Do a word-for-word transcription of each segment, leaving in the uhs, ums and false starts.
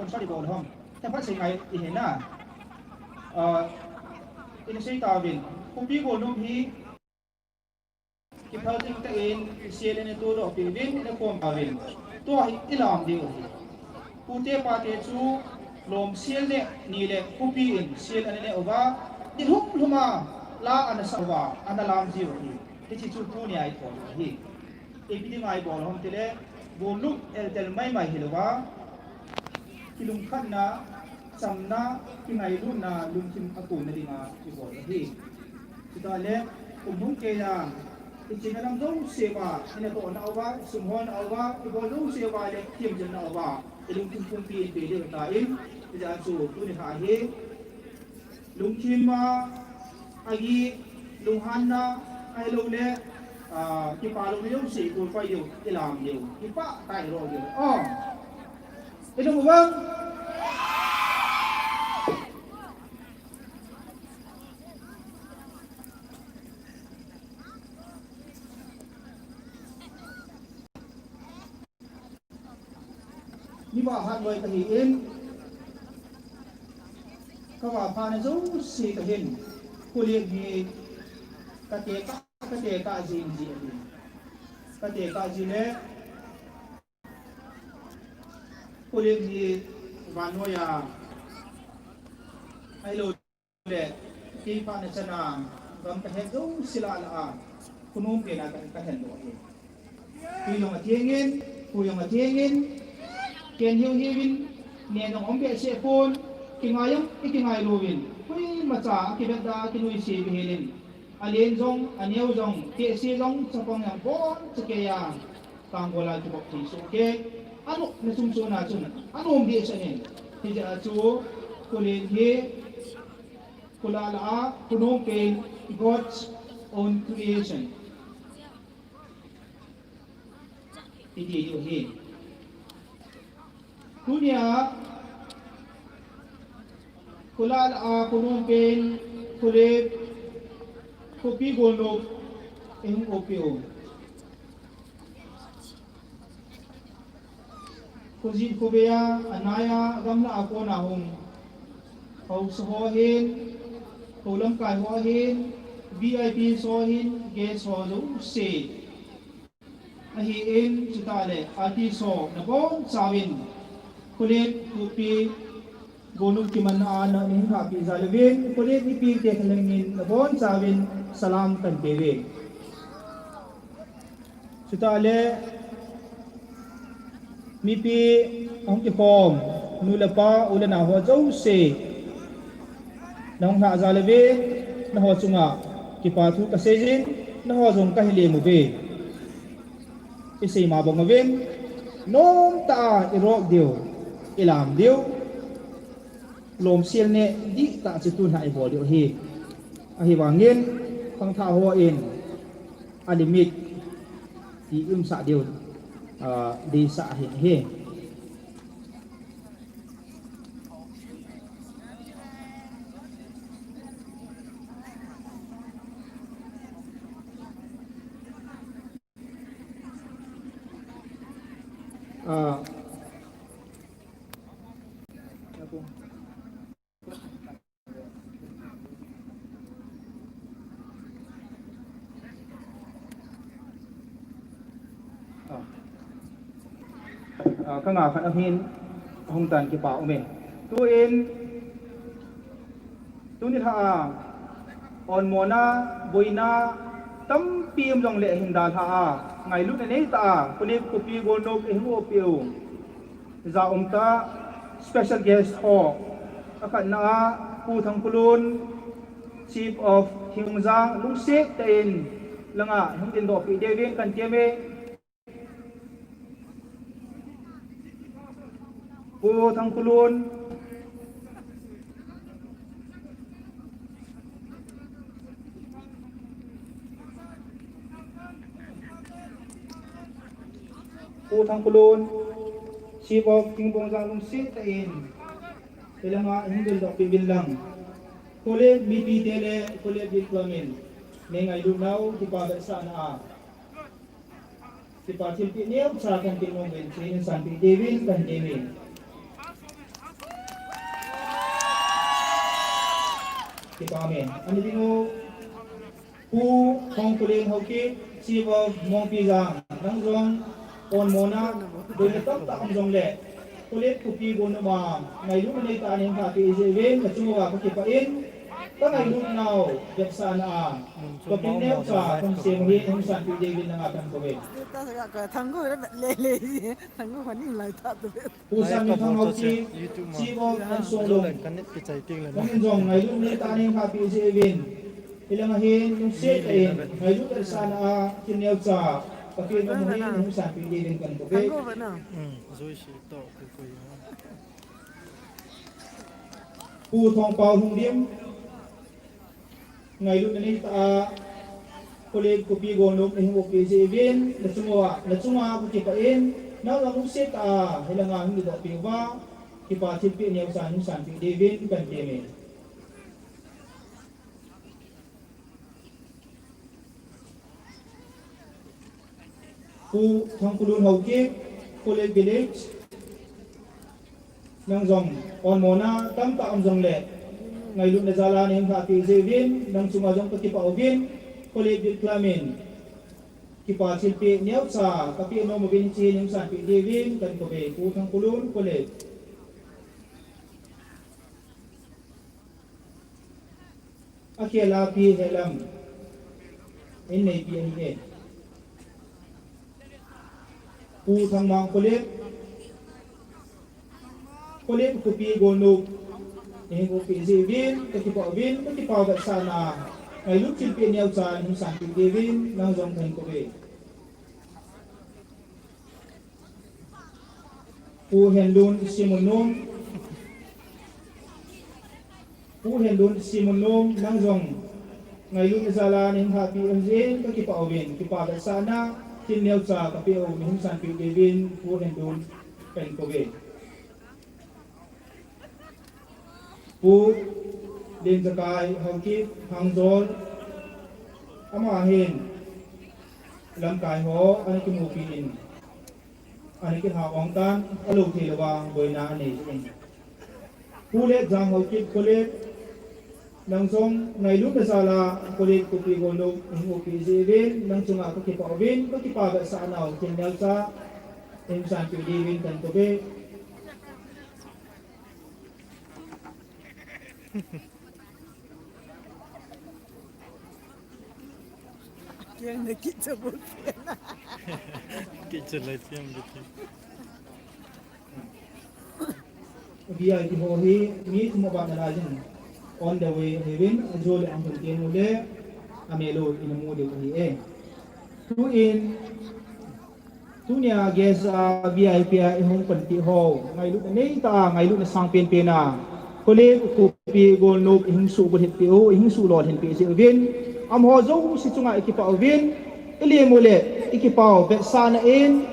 Sorry, bol hom. Themkhat sei ngai ihi na. Ah, ina sei tauvin. Khopi golnop hi kiphal ding tah in sel ana todoh peh uvin, ina khom tauvin. Tua hi ilam diu ahi. Pute pate chu lom sel ne ni le khopi in sel ana ne uva, ni lhum lhum a la ana sa uva, ana lam diu ahi. Hiche chu tunia ithou diu ahi. Ipi dinga ibol hom tile, golnop eltel maimai hilouva, kilungkhatna, chamna, kingailutna, lungthim akhomna dinga ibol ahi. Chutah le, kum hung keiya, ichena lam jouse uva, inatohna uva, isumholna uva, ibol jouse uva le, themchanna uva, ilungthim pumpi in pe diu ahitan, hijeh a chu tuni lha hi, lungthim a, agi, lunghanna, ahilou le, ah, kipa louna jouse, ikolkhoi diu, ilam diu, kipah tah in iroh diu. Oh. Ilung u vang. Ni vah hat loi kahin, kavah phat na jouse kahin, Kholep hi katekah, katekah jing ji ahi. Katekah ji le, Kholep hi vannoi a, ahilou le, kei phat na chan a, gam kahet jouse lah a, Khonom pen a ka, kahet lou ahi. Tui jong atheng in, khu jong atheng in, ken hiu hiuvin, nen jong um behseh pon, kingai jong ikingai louvin, koimacha akivetda kinuisat behseh in, alen jong, aneo jong, tehse jong, chapang jong, boncha keiya, tanggol a kibop thei soh kei, anopna chungchon a chun, anom behseh in, hijeh a chu, Kholep hi, Kholep lah a, Khonom pen, God's own creation. Iti diu ahi. Tunia, Kholep lah a, Khonom pen, Kholep, khopi golnop, eihung oppeh u. Khojin khovei a, anai a, gamlah a kona hung. Haosa ho ahin, hou lamkai ho ahin, V I Ps ho ahin, guest ho jouse. Ahin, chutah le, artist ho, nabonchauvin, Kholep, Kuki, golnop kimanna a, na, nahin lhahpeh jal uvin, Kholep mipite thalheng in, nabonchauvin, salam kahin peuve. Chutah le, mipi, ahung kikhom, nu le pa, u le nao ho jouse, nahung lhah jal uve, nangho chunga, kipa thu kaseijin, nangho jong kahin lem uve. Isei ma bang uvin, nomtah a iroh diu, ilam diu, lomsel neh dihtah chu tulha ibol diu ahi. Ahivangin, khangthah hon, alimit, ti umsah diu, ah, deisah ahin ahi. Ah. Ah. Ah, ka nga khat ahin, ahung tan kipa umin. Tuin, tuni lha a, onmona, boina, tampi um jongle hin dalha a, ngailutna neitah a, Kholep khopi golnop eihung oppeh u. Jaum tah, special guest ho, akhatna a, Pu Thangkhulun, Chief of Thingjang, lungset tah in, langa, hung dindoh peh diuvin, kahin temme. Pu Thangkhulun. Pu Thangkhulun, Chief of Thingbongjang lungset tah in, hilanga hin dindoh peh uvin lang. Kholep mipite le, Kholep youth club in, nei ngailut nau, kipa vetsahna a. Kipa thilpeh neocha kahin pe nom uvin, chun sanpeh diuvin, kahin temme. Kipa umin. Ani ding u, Pu Thongkulun Haokip, Chief of Mongpijang, nang jong onmona, doina tamtah um jongle, College Khopi Golnop a ngailutna neitah a neihin lhahpeh jeh uvin, nachung uva kakipah in, kangailut nau vetsahna a, topic neocha kasem u hi neihin sanpeh diuvin nanga kahin kouve. Pu Sanminthang Haokip, Chief of Ansonglung, nangin jong ngailutna neitah a neihin lhahpeh jeh uvin, hilanga hin lungset tah in ngailut vetsahna a thil neocha kapeh nom u hi neihin sanpeh diuvin kahin kouve. Pu Thongpao Lhungdim, ngailutna neitah a College Khopi Golnop neihin oppeh jeh uvin, nachung uva, nachung uva kakipah in, nang jong lungset tah a hilanga hung dohpeh uva, kipa thilpeh neocha neihin sanpeh diuvin kahin temin. Pu Thangkulun Haokip, College Village, nang jong onmona tamtah um jongle, ngailutna jal a neihin lhahpeh jeh uvin, nang chunga jong kakipah uvin, College Village club in kipa thilpeh neocha kapeh nom uvin, hiche neihin sanpeh diuvin kahin kouve. Pu Thangkulun, College. Akhel a pi helam, inneipi ahi e. Pu Thangmang College, College Khopi Golnop neihin oppeh jeh uvin kakipah uvin, kakipah vetsahna a ngailut thilpeh neocha neihin sanpeh diuvin nang jong kahin kouve. Pu Henlun Simunnom, Pu Henlun Simunnom, nang jong ngailutna jal a neihin lhahpeh jeh in kakipah uvin, kipa vetsahna thil neocha kapeh u neihin sanpeh diuvin Pu Henlun kahin kouve. Pu Lenjakai Haokip, Hangjol, ama hin lamkai ho ana kimupi in, ana kihah ong tan, alou thei louva boina anei jin. Pu Letjang Haokip College, nang jong ngailutna jal a College Khopi Golnop neihin oppeh jeh uvin, nang chunga kakipah uvin, kakipa vetsahna u thil neocha neihin sanpeh diuvin kahin kouve. Kiang na kit cha bol pian. Kit cha lai pian kit. V I P ho hi mi thum abana lai jin. On the way ahiuvin, ajo le ahung teng uleh, amelo in amu diu ahi e. Tuin, tunia guest a V I P a ihung panpi ho, ngailutna neitah a, ngailutna sang penpen a, College Khopi Golnop ihung suhbulhit peh u, ihung suhlolhin peh jeh uvin, amaho jouse chunga ikipah uvin, ilim uleh, ikipah u vetsahna in,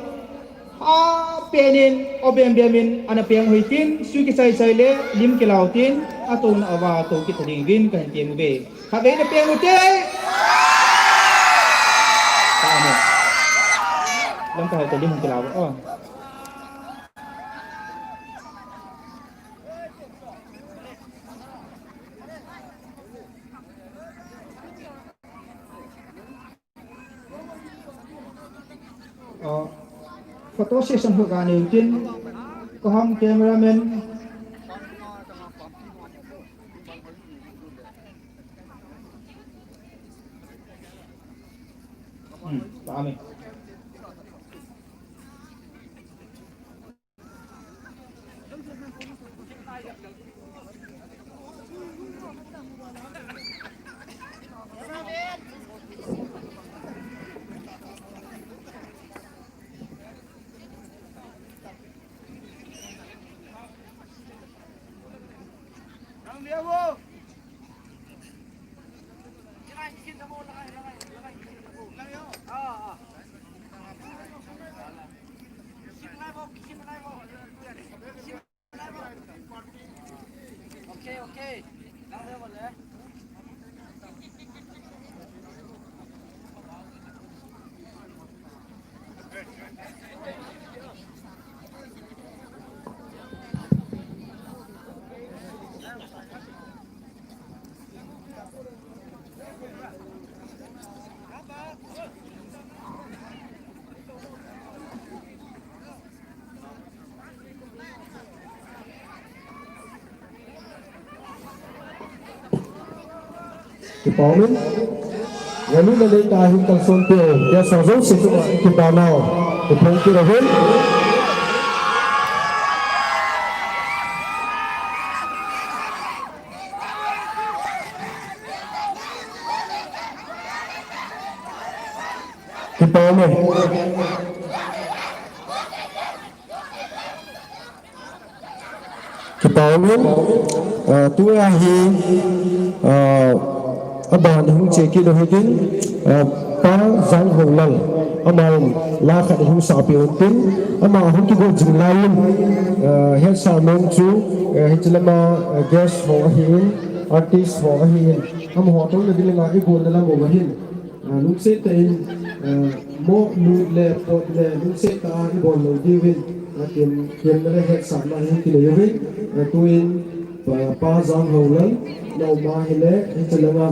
apen in, o bem bem in, ana peng u hitin, sui kichai chai le, lim kilau tin, atouna uva tou kit ding uvin kahin tem uve. Khatvei na peng ute. Ka amo. Lamkai ho toh lim hung kilau. Oh. Oh, photo session ho kanei tin, kaham cameraman. Hmm, pa ame. Kipa umin. Ngaluna neita hin kalson peh u guest ho jouse chunga kipa nau iphong kit uvin. Kipa umin. Kipa umin, ah, tua hi, ah, aban hung che kit u hitin, ah, Pa Janghoulal, aman la khat hung sapeh untin, ama hung kibol jing laiyin, ah, hetsah mong chu, ah, hiche lama, ah, guest ho ahin, artist ho ahin, amaho touna dinga ibolna lam u ahin. Ah, lungset tah in, ah, mo lut le pot le lungset tah a ibol lou diuvin, ah, tem, temna le hetsahna hi kinei uvin, ah, tuin, ah, Pa Janghoulal, na um a hile, hiche langa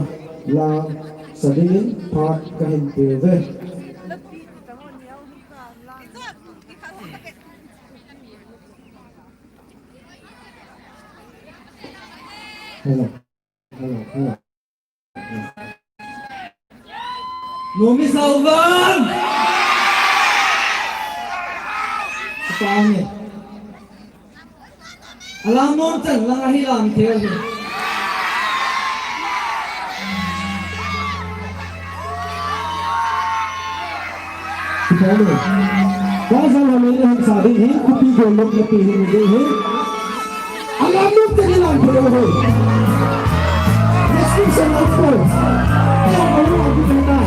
la sa dingin phat kahin pe uve. Hello. Hello, hello. Numei Sauvang! Alam nom chan lang ahi lam thei hi. Pasal hame ni hung sa ding hi, kupi go lok na pi hi ding hi. Alam nom te ni lang thei ho. Description of course. Yang baru aku dengar.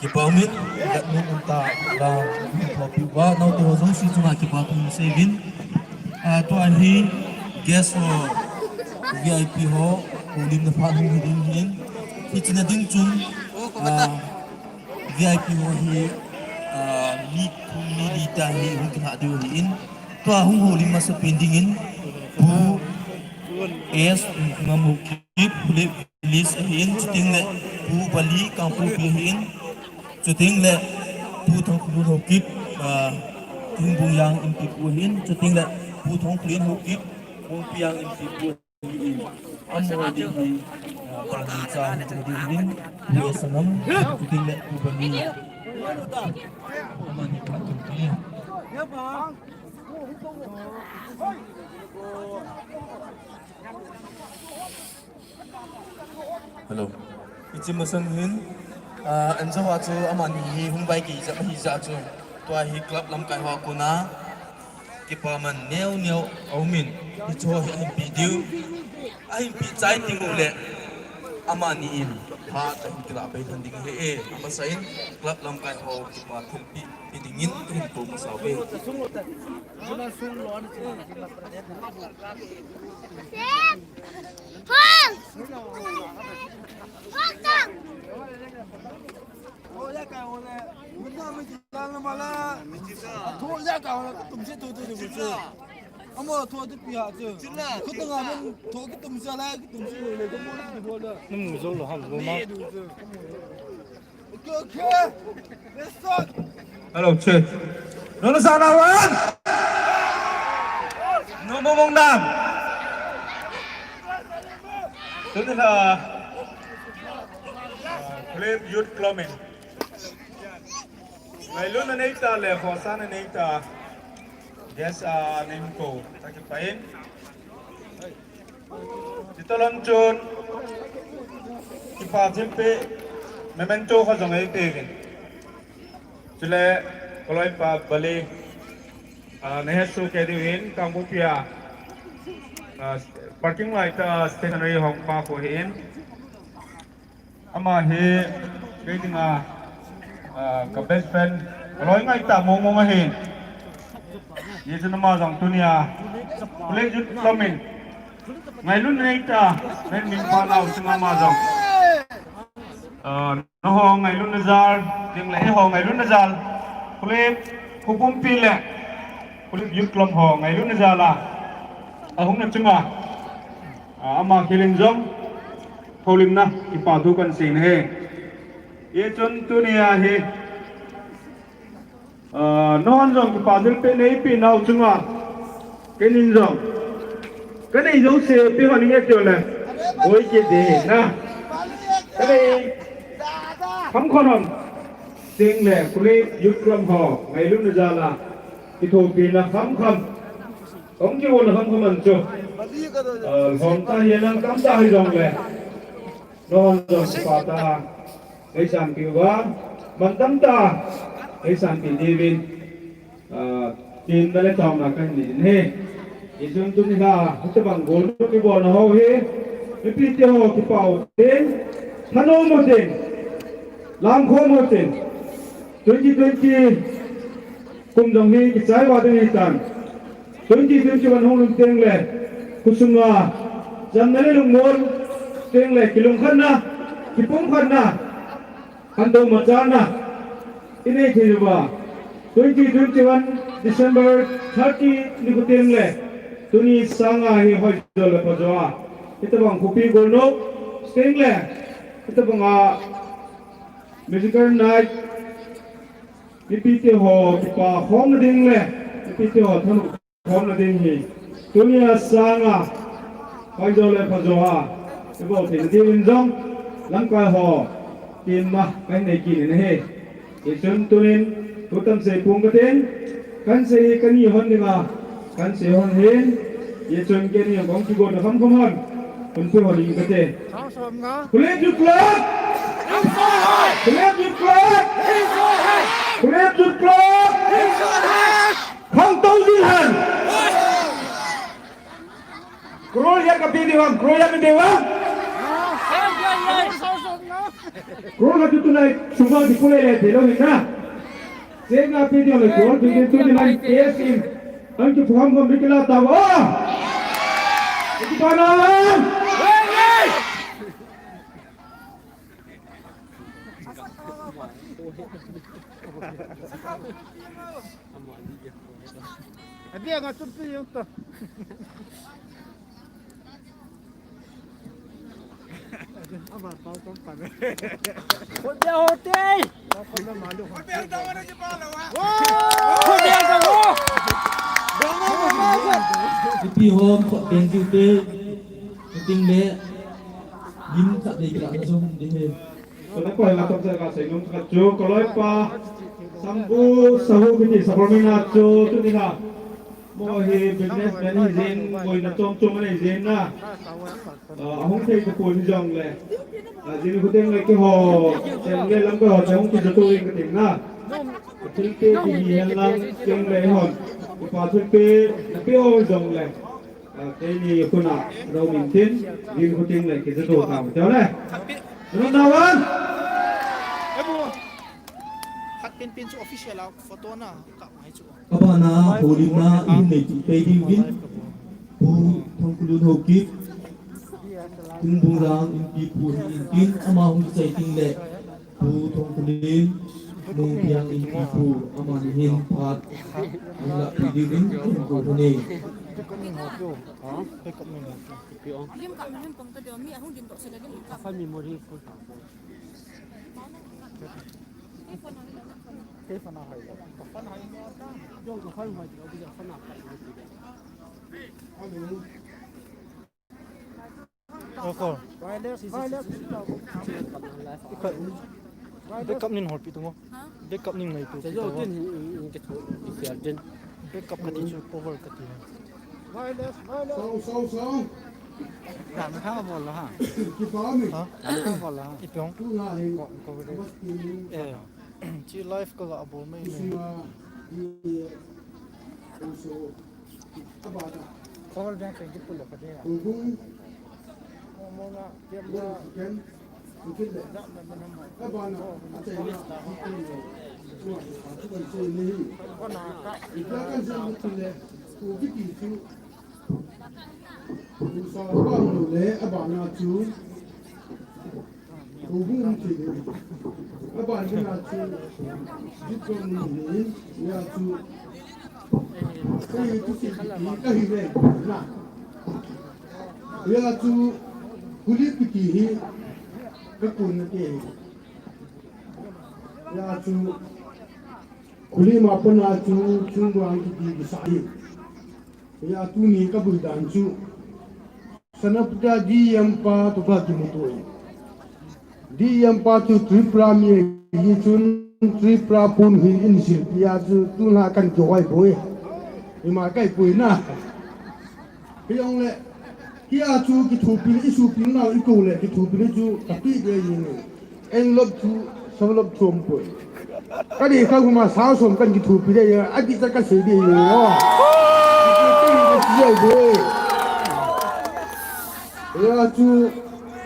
Kipa umin, gatmun umtah la, thopi uva, naote ho jouse chunga kipa thu seiyuvin. Ah, tua hi guest ho, V I P ho, houlimna phat hung hi ding ahin. Hiche na ding chun, ah, V I P ho hi, ah, mi thum mi li tah hi hung kilhah diu ahin. Tua hung houlim masapen dingin, Pu S Ngamhoukip, Philip Phillips ahin, chuteng le Pu Bali Kangpokpi ahin, chuteng le Pu Thangkholun Haokip, ah, Thingbung Yang Inpipu ahin, chuteng le Pu Thongklen Haokip, Mongpi Yang Inpipu ahin. Amaho ding hi, ah, Bali cha hi ding hin, Pu S Sangam, chuteng le Pu Bali. Amani phat tum te. Hello. Hiche masang hin, ah, anjou a chu amani hi hung vai kei jep ahi jeh chun, tua hi club lamkai ho a kona kipaman neo neo aumin, hiche ho hi ahin pe diu, ahin pe chai teng uleh, amani in phat ahin kilah pai lhon ding ahi e, amasa in club lamkai ho kipa thilpeh pe dingin kahin kou masa uve. Hello, check. Nunu sana wan? Nunu mong nam? Tuni la, ah, Philip Youth Club in. Ngailutna neitah le, khohsahna neitah. Guest, ah, neikou, ta kipah in. Chutah lhon chun, kipa thilpeh, memento khat jong eipeh uvin. Chule, kaloipa Bali, ah, nahet soh kei diu hin, Kangpokpi a, ah, parking lai tah stationery hongpa kho ahin. Ama hi, kei dinga, ah, ka best friend, kaloi ngaitah mong mong ahin. Hijeh chun ama jong tunia, Philip Youth Club in, ngailutna neitah, nei min pha nau chunga ama jong. Ah, nangho ngailutna jal, ding le eiho ngailutna jal, Philip, khopumpi le, Philip Youth Club ho ngailutna jal a, ahungna chunga, ah, ama khel in jong, houlimna, kipa thu kahin sei ahi. Hichun tunia hi, ah, nangho jong kipa thilpeh neipeh nau chunga, keinin jong, kanei jouse peh hon inge tile, boi kit ding ahi na. Kanei, kham khon hon, ding le, Philip Youth Club ho, ngailutna jal a, kithopina kham kham, hung kibolna kham kham an chu. Ah, lhom tah hi, lhang tamtah hi jongle, nangho jong kipa tah a, eisanpeh uva, man tamtah, eisanpeh diuvin, ah, temna le taona kahin nei in ahi. Hichun tuni la, hitobang golmut kibolna ho hi, mipite ho kipa u hitin, thanom u hitin, lamkhom u hitin, twenty twenty kum jong hi kichai uva ding ahitan. Twenty twenty-one hung lhun teng le, khosunga, chamna le lungmon, teng le, kilungkhatna, kipumkhatna, khantou machana inei thei uva, twenty twenty-one December thirty nikho tengle tuni sanga hi hoijo le phajo a, hitobang khopi golnop tengle hitobanga musical night, mipite ho kipa khomna ding le mipite ho thanop khomna ding hi tunia sanga hoijo le phajo a ibol theina dingin jong lamkai ho temna kahin nei kit in ahi. Hichun tunin thu tamsei pung katin, kahin sei hi kani hon dinga kahin sei hon ahin, hichun keni jong kahung kigotna khamkham hon hunpui hon in kati. Khulet Youth Club! Khulet Youth Club! Khulet Youth Club! Khangtou jing hen! Crore khat kapeh diu ham, crore khat kapeh diu ham. Crore khat chu tulai sung a kipule le pelou hin na. Cheng a pe diu le crore twenty twenty-nine cash in. Ang chu pham khom bikila tao. Iti pa na. Abia nga chumpi yung to. Aba, pau tong pa. Hotel, hotel. Hotel daw na di pa lawa. Hotel daw. Ipi hom, thank you te. Ting le. Lim khat dei kila na jong dei he. Koi la koi la tom se ka sei nom khat chu, ka loipa Sambu Sahu kiti Sapormeina chu, tuni la. Mo hi businessman hi jin, boina chom chom anei jin na. Ah, ahung thei ka pon hi jong le. Ah, jin khu teng le keiho, teng le lam keiho, teng hung kija to ring ka ting na. Thilpe kihi hen lang, teng le hon. Kipa thilpe, na pe ho jong le. Ah, keini khun a, lo min tin, din khu ting le, kija to ta, chau le. Number one. Khat pen pen chu official a photo na, ka mai chu. Abana, holimna, in nei tu pe ding vin. Pu Thongkulun Haokip. Kungbungrang, in pi pu hi in tin, ama hung sai ting le. Pu Thongkulun, Nungpiang in pi pu, amani hin phat, hung lah pi ding in, kum ko ni. Lim kap na lim pang ta deu, mi ahung din to sila lim kap. Memory full. Hello. Oko. Wireless, wireless. Backup nin holpi tu mo. Ha? Backup nin ngai tu. Backup kati chu power kati. Wireless, wireless. Sound, sound, sound. Kha bol la ha. Kipa mi. Ha? Kha bol la ha. Ipong. Tu na hi. Ko, ko. Eh. Chi live ka ga bol mai mai. Call back and you pull up there. Hu sa pa nu le abana chu. Hu hu ti. Abana chu. Jit ko ni ya chu. Kahi tu si ki kahi le na. Ya chu. Kuli piti hi. Ka kun na te. Ya chu. Kuli ma pa na chu. Chung duang ki ti ki sa hi. Ya tuni ka bui dan chu. Sanaputa D M pa tu ka kimutu e. D M pa tu Tripura mi hi chun Tripura pun hi in sil pia chu tu na kan jo ai boi. Ima kai pui na. Hi ong le. Hi a chu ki thupi i supi na i ko le ki thupi chu ka pi de ni. Envelope chu, envelope chu om poi. Ka di ka kuma sa som kan kithupi de, a di cha ka sei de yo. Ki ti ka sei de. Ya chu,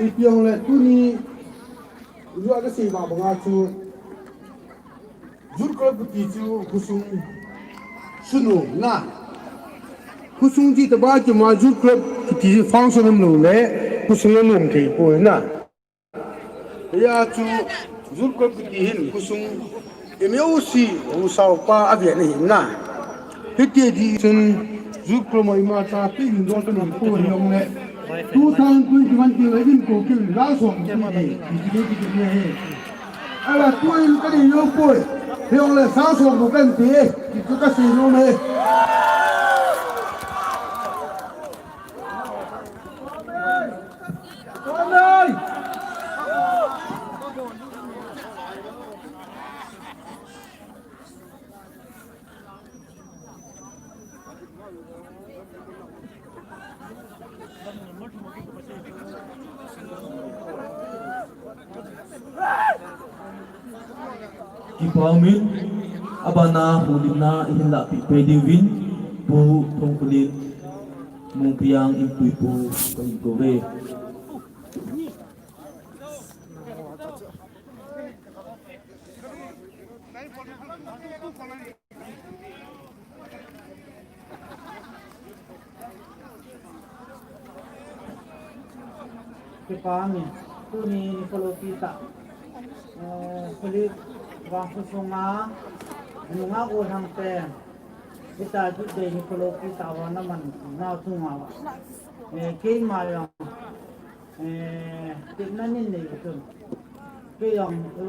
ipi ong le tuni, ya ka sei ma banga chu. Youth Club ti chu khosung sunu na. Khosung ti ta ba ti ma Youth Club ti function am lo le, khosung am lo thei poi na. Hia chu Youth Club kiti hin khosung M O C husao pa avet ahi na. Hiti di chun Youth Club ma ima ta ti hin dol kan hin ko hi ong le. Two thousand twenty-one ti le in ko kin la so ti hi, ti ti ti ti hi. Ala ko in ka ni yo ko. Hi ong le sa so ko kan ti, ti tu ka si no me. Kipa umin, abana houlimna ihin lahpeh peh diuvin, Pu Thongkhulen Mongpiang Inpuipu kahin kou e. Kipa umin, tuni nikho loupi tah. Eh, Philip vangkho sunga, nunga golhang pen, hitia Youth Day nikho loupi tah uva naman nau chunga uva. Eh, keima jong, eh, tepna nei nei u chun. Kei jong chu,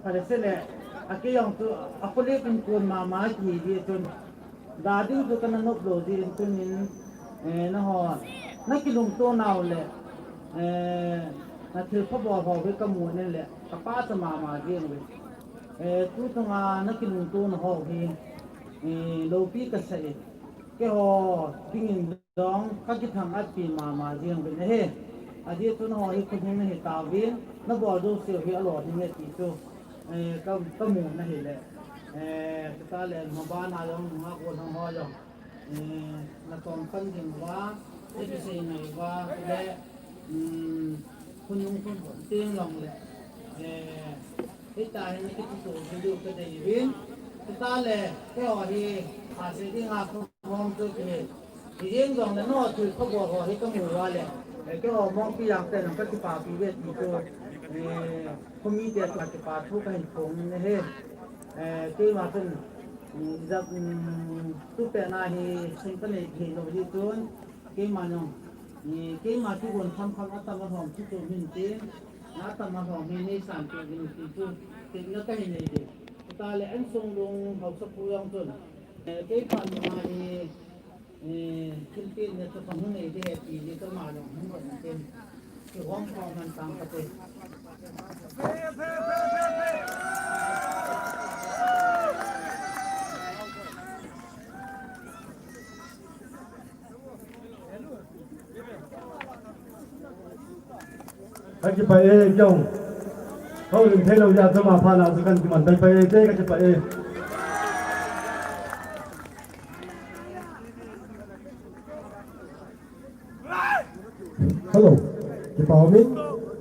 phalese le, a kei jong chu, a kholek in kon mama kihi di chun. Da ding chu kana nop lou jeh in tunin, eh, nahon, na kilungto nau le, eh, na thilpha bol ho hi kamu in le, ka pachat mama jeng uve. Eh, tu chunga na kilungto na ho hi, eh, loupi kasa e. Keiho dingin jong ka kithang-at pi mama jeng uve nahi. Ajeh chu nangho hi khonung nahi tauvin, nabol jouseu hi alolhing e ti chu, eh, ka, kamu nahi le. Eh, chutah le, mabana jong, nunga golhang ho jong, eh, na tongkhan ding uva, na kisei ngai uva, le, um, khonung khonung teng jong le, eh, Hitia hin nakituh diu kadei uvin. Chutah le, keiho hi, asei dinga khom chu kihi. Hijeng jongle nangho thilpha bol ho hi kamu uva le, eh, keiho Mongpi Jangte nang kakipapi uve ti chu, eh, khomite chu kipa thu kahin phong in ahi. Eh, keima chun, mm, ja, mm, tupet na hi sum kanei thei lou jeh chun, keima jong, eh, keima kigon khamkham atam alhom chu chu min tin, Na tama ho mi nei san pe ding ti chu, tin na kahin nei ding. Chutah le Ansonglung haosapu jong chun, eh, kei phat nunga hi, eh, thilpeh ne chu kahung nei ding ahi ti hi tama jong hung gon tin. Kihong khom man tang kate. Kakipah e, kei jong. Houlim theilou jeh a chuma phat na chu kakiman paipai e, kakipah e. Hello. Kipa umin,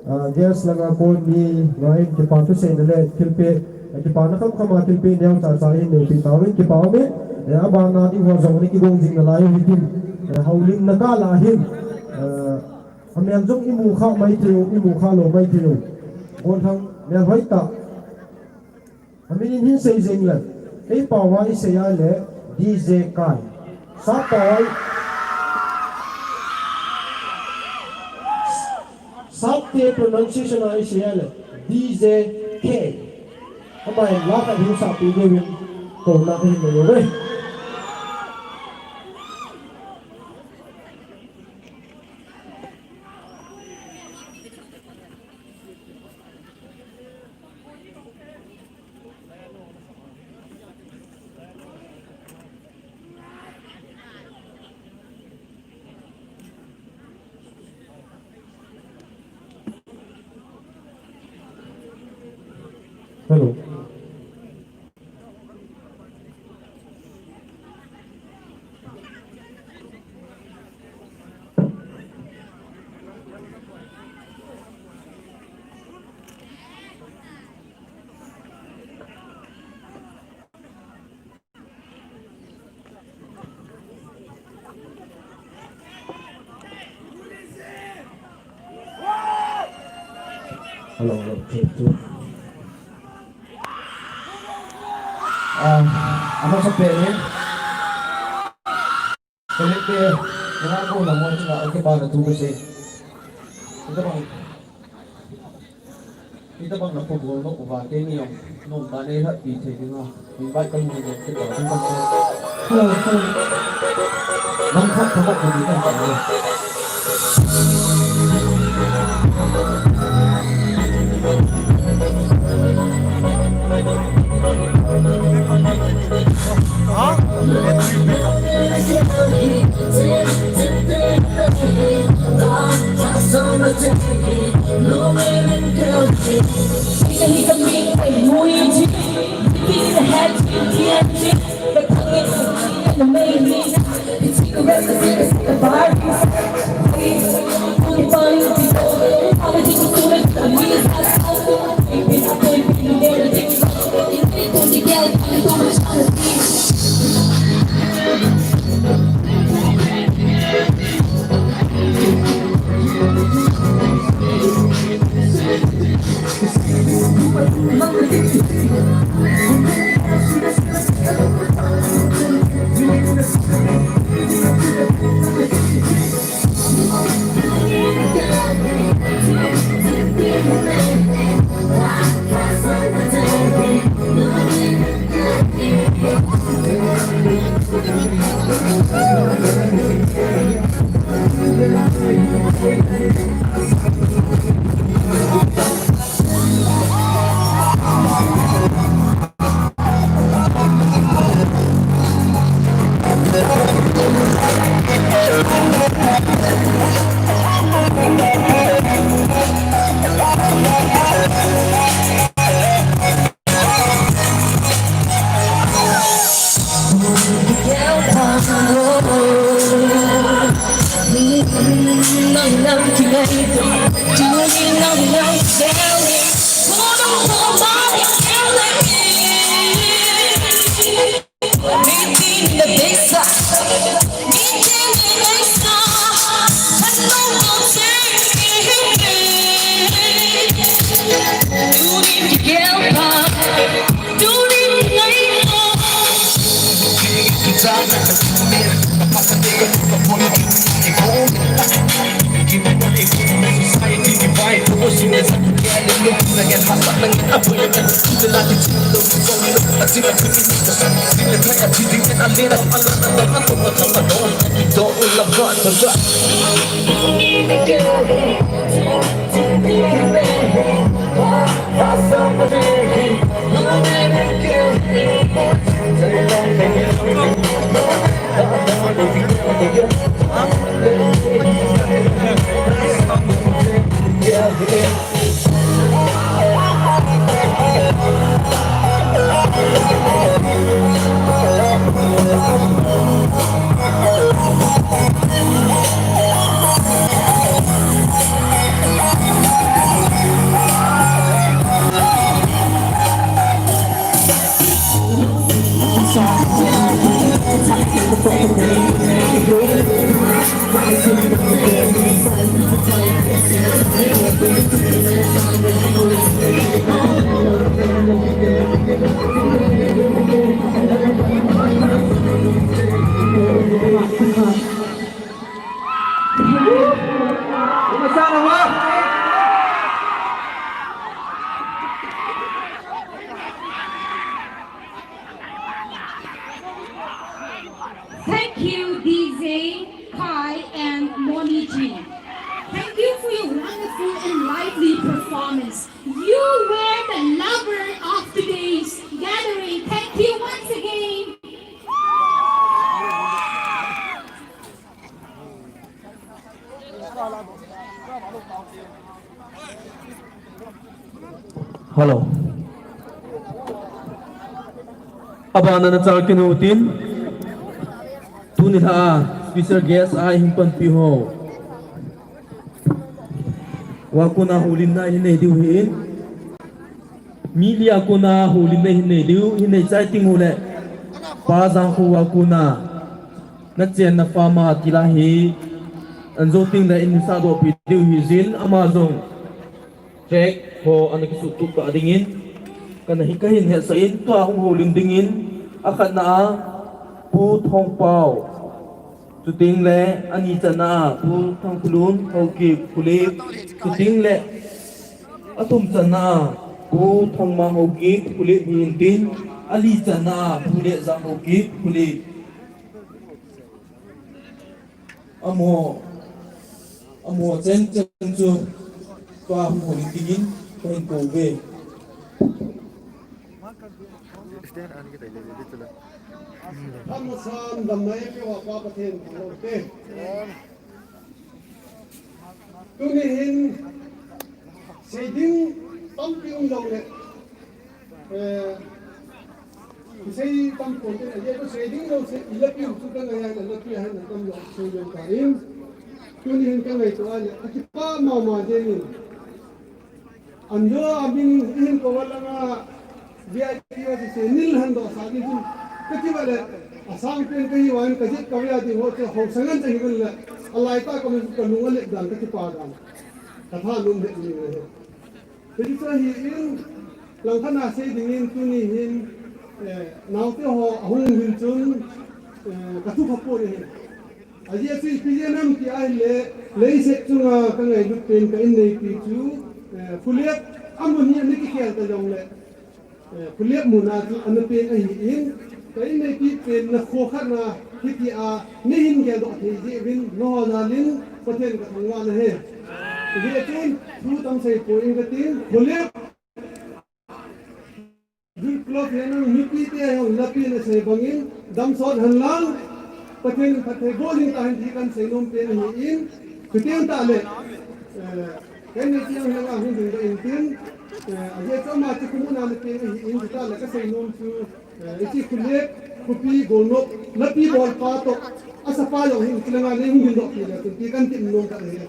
ah, guest langa kon mi ngaiyin kipa thuseina le thilpeh, eh, kipana khamkhama thilpeh neo chacha in neipi tauvin kipa umin, eh, abana ding ho jong ana kigong jing nalai u hitin, eh, houlimna kah lah hin, eh, amin jong imu kha mai thei u, imu kha lou mai thei u. Golhang melhoi tah. Amin in hin sei jeng le, kei pao a isei a le, D J Kai. Sap pao a, Sapte pronunciation a isei a le, D J K. Ama hin la khat hin sap pi diuvin, kouna kahin nei uve. Hello. Hello, hello, two, two. Ah, amasapen in. Kalite, nangako na mo chunga, okay, para tu kasi. Ito bang, ito bang napubul mo, kung bakit niyo, nung tanay ha, di tayo nga. Invite kami ng ganito. Hello, hello. Langkap, langkap, langkap, langkap. Thank you, D J Kai and Moni G. Thank you for your wonderful and lively performance. You were the lover of today's gathering. Thank you once again. Hello. Abana nachal kit u hitin. Tuni lha a special guest a hin panpi ho. Wa kona houlimna hin nei diu ahin. Mi li a kona houlimna hin nei diu, hin nei chai teng uleh. Pa Jangkho wa kona. Nachenna farm a tila hi. Anjo teng leh in sahdoh pi diu ahi jin ama jong. Track ho ana kisuhtup kah dingin, kana hi kahin hetsah in, tua hung houlim dingin, akhatna a, Pu Thongpao, chuteng le, ani channa a, Pu Thangkhulun Haokip, Phulep, chuteng le, athum channa a, Pu Thangmang Haokip, Phulep hi intin, ali channa a, Pu Letsang Haokip, Phulep. Amaho, amaho chen chen chu tua hung houlim dingin kahin kou uve. Amasan damna eipeuva Pa Pathen thangvah u hite. Tuni hin seiding tampi um jongle, eh, kisei tam pon tin, ajeh chu seiding jouse, ilapi u chu kangai a, ilapi a hin atam jong sei jong tan. Tuni hin kangaito a le, akipah mama jengin. Anjo amin ihin kou a langa, V I P a chu se nil han doh sa ni chun, kakiva le, asang pen kahi uva in kajep kave a ding ho chu haosa ngen chu hi ven le, alai tah a kamin kalung alep dan, kakipah dan, kathanom het jing le. Hichu ahin, langkhat a sei dingin tuni hin, eh, naote ho ahung uvin chun, eh, kathu kha pon ahi. Ajeh chu ipi jeh ham ti ahile, leiset chunga kangailut pen ka inneipi chu, eh, Phulep amun hi ana kikhel ta jongle, eh, Phulep mun a chu ana pen ahin, ka inneipi pen na kho khat na hitia nahin geldoh thei jeh uvin, nangho jal in Pathen kathangvah nahi. Hijeh chun thu tam sei poi in katin, Phulep Youth Club hi nang mipite jong lapi in asei bangin, damsot hen lang, Pathen in phatthei bol hing tahen ti kahin seinom pen ahin, chuteng tahle, eh, ka inneipi jong hi nang ahung dingdoh intin, eh, ajeh chu ama chu khomun a na pen ahin, chutahle kaseinom chu, eh, hiche Phulep, khopi, golnop, lapi bolpa toh, asapa jong hin kilanga nei hung dingdoh pi le chun ti kahin temnom khat ahi.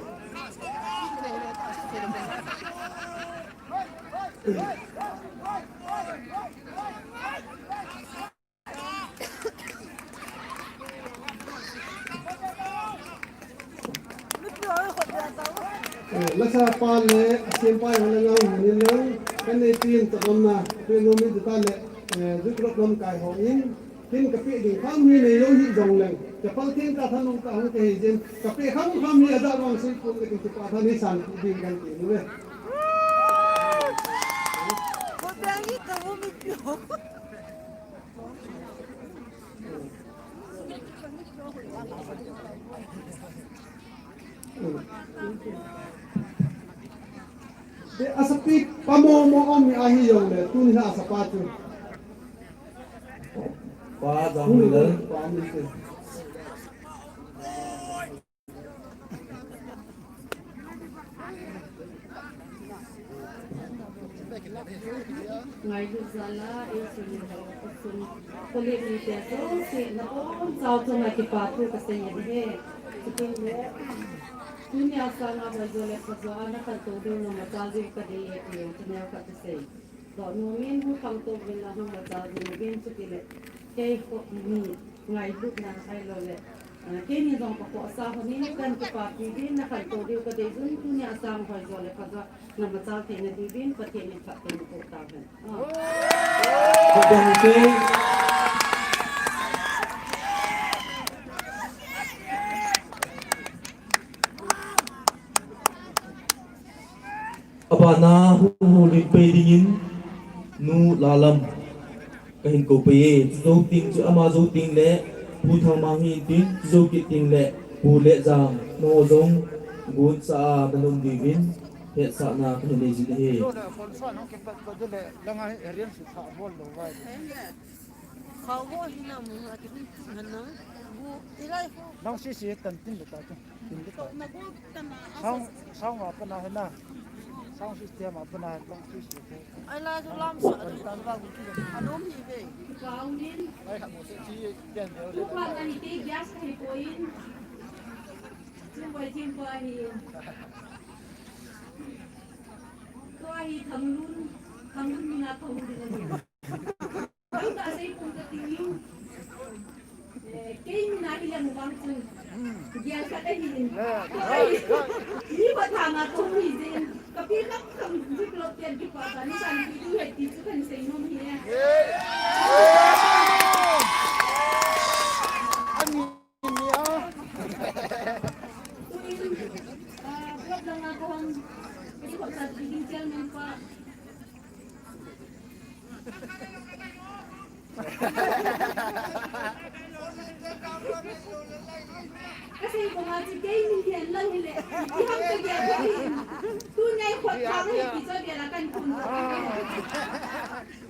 Eh, lasapa le asempa jong le nang hung in lang, ka inneipi in tobang na, pe nom in tita le, eh, Youth Club lamkai hon, Tin kapeh ding kham hi neilou hih jongleng, chapang theng tah thanung tah hung kahi jin, kapeh kham kham hi ajah vang sei pon le kin kipah tha nei san ding kahin ti uve. Te asapi pa momo um ahi jongle, tuni a asapa chu. Pa Jangmilal. Pa Jangmilal. Ngailut jal a, eisun, eisun, Phulep mite jouse, nabonchau chunga kipa thu kasei ahi. Chuteng le, tunia sanga hoijo le phajo a nakhantou diu, namachal diu kadei e ti jong chu neo khat kasei. Doh nom in hung khangtou uvin lang hung machal diu vin, chutile, kei khoh mi ngailutna ahilou le, ah, keini jong kakhohsah hon in kahin kipapi uvin, nakhantou diu kadei uvin, tunia sanga hoijo le phajo namachal theina diuvin Pathen in phatthei naboh tahen. Ah. Pathen in Abana hung houlim pai dingin Nu Lalam kahin kou pai e. Chujou teng chu ama jou teng le Pu Thangmang hi intin, chujou kit teng le Pu Letsang, nangho jong gonsa a nalum diuvin hetsahna kahin nei jin ahi. Khao ho hina mu a ki hun tu han na. Bu ilai ho. Nang sisi tan tin le ta tu. Tin le ta. Na go tan na. Sang, sang apa na hina. Sang system apa na nang sisi ho. Ai la jo lam sa tan tan ba gu ki. Anom hi ve. Kau nin. Ai ha mo se ti den de. Tu pa na ni te gas kai ko in. Tim bai tim bai ni. Tua hi Thanglun, Thanglun mina Thanglun mina. Tang ta sei pung ka ting yu. Eh, kei mina hi lang bang chun. Gial ka ta hi. Ni ba tha nga tong hi jin. Ka pi ka ka Zuk lop ken kipah tah, ni san ki tu he ti chu kan sei nom hi e. Tuin, ah, club langa kahung, ka ding khop sa ding chairman pa. Kasei koma chu kei min hihen lang hile, iham kagel thei. Tunia khut thang hi kicha gel a kan kun.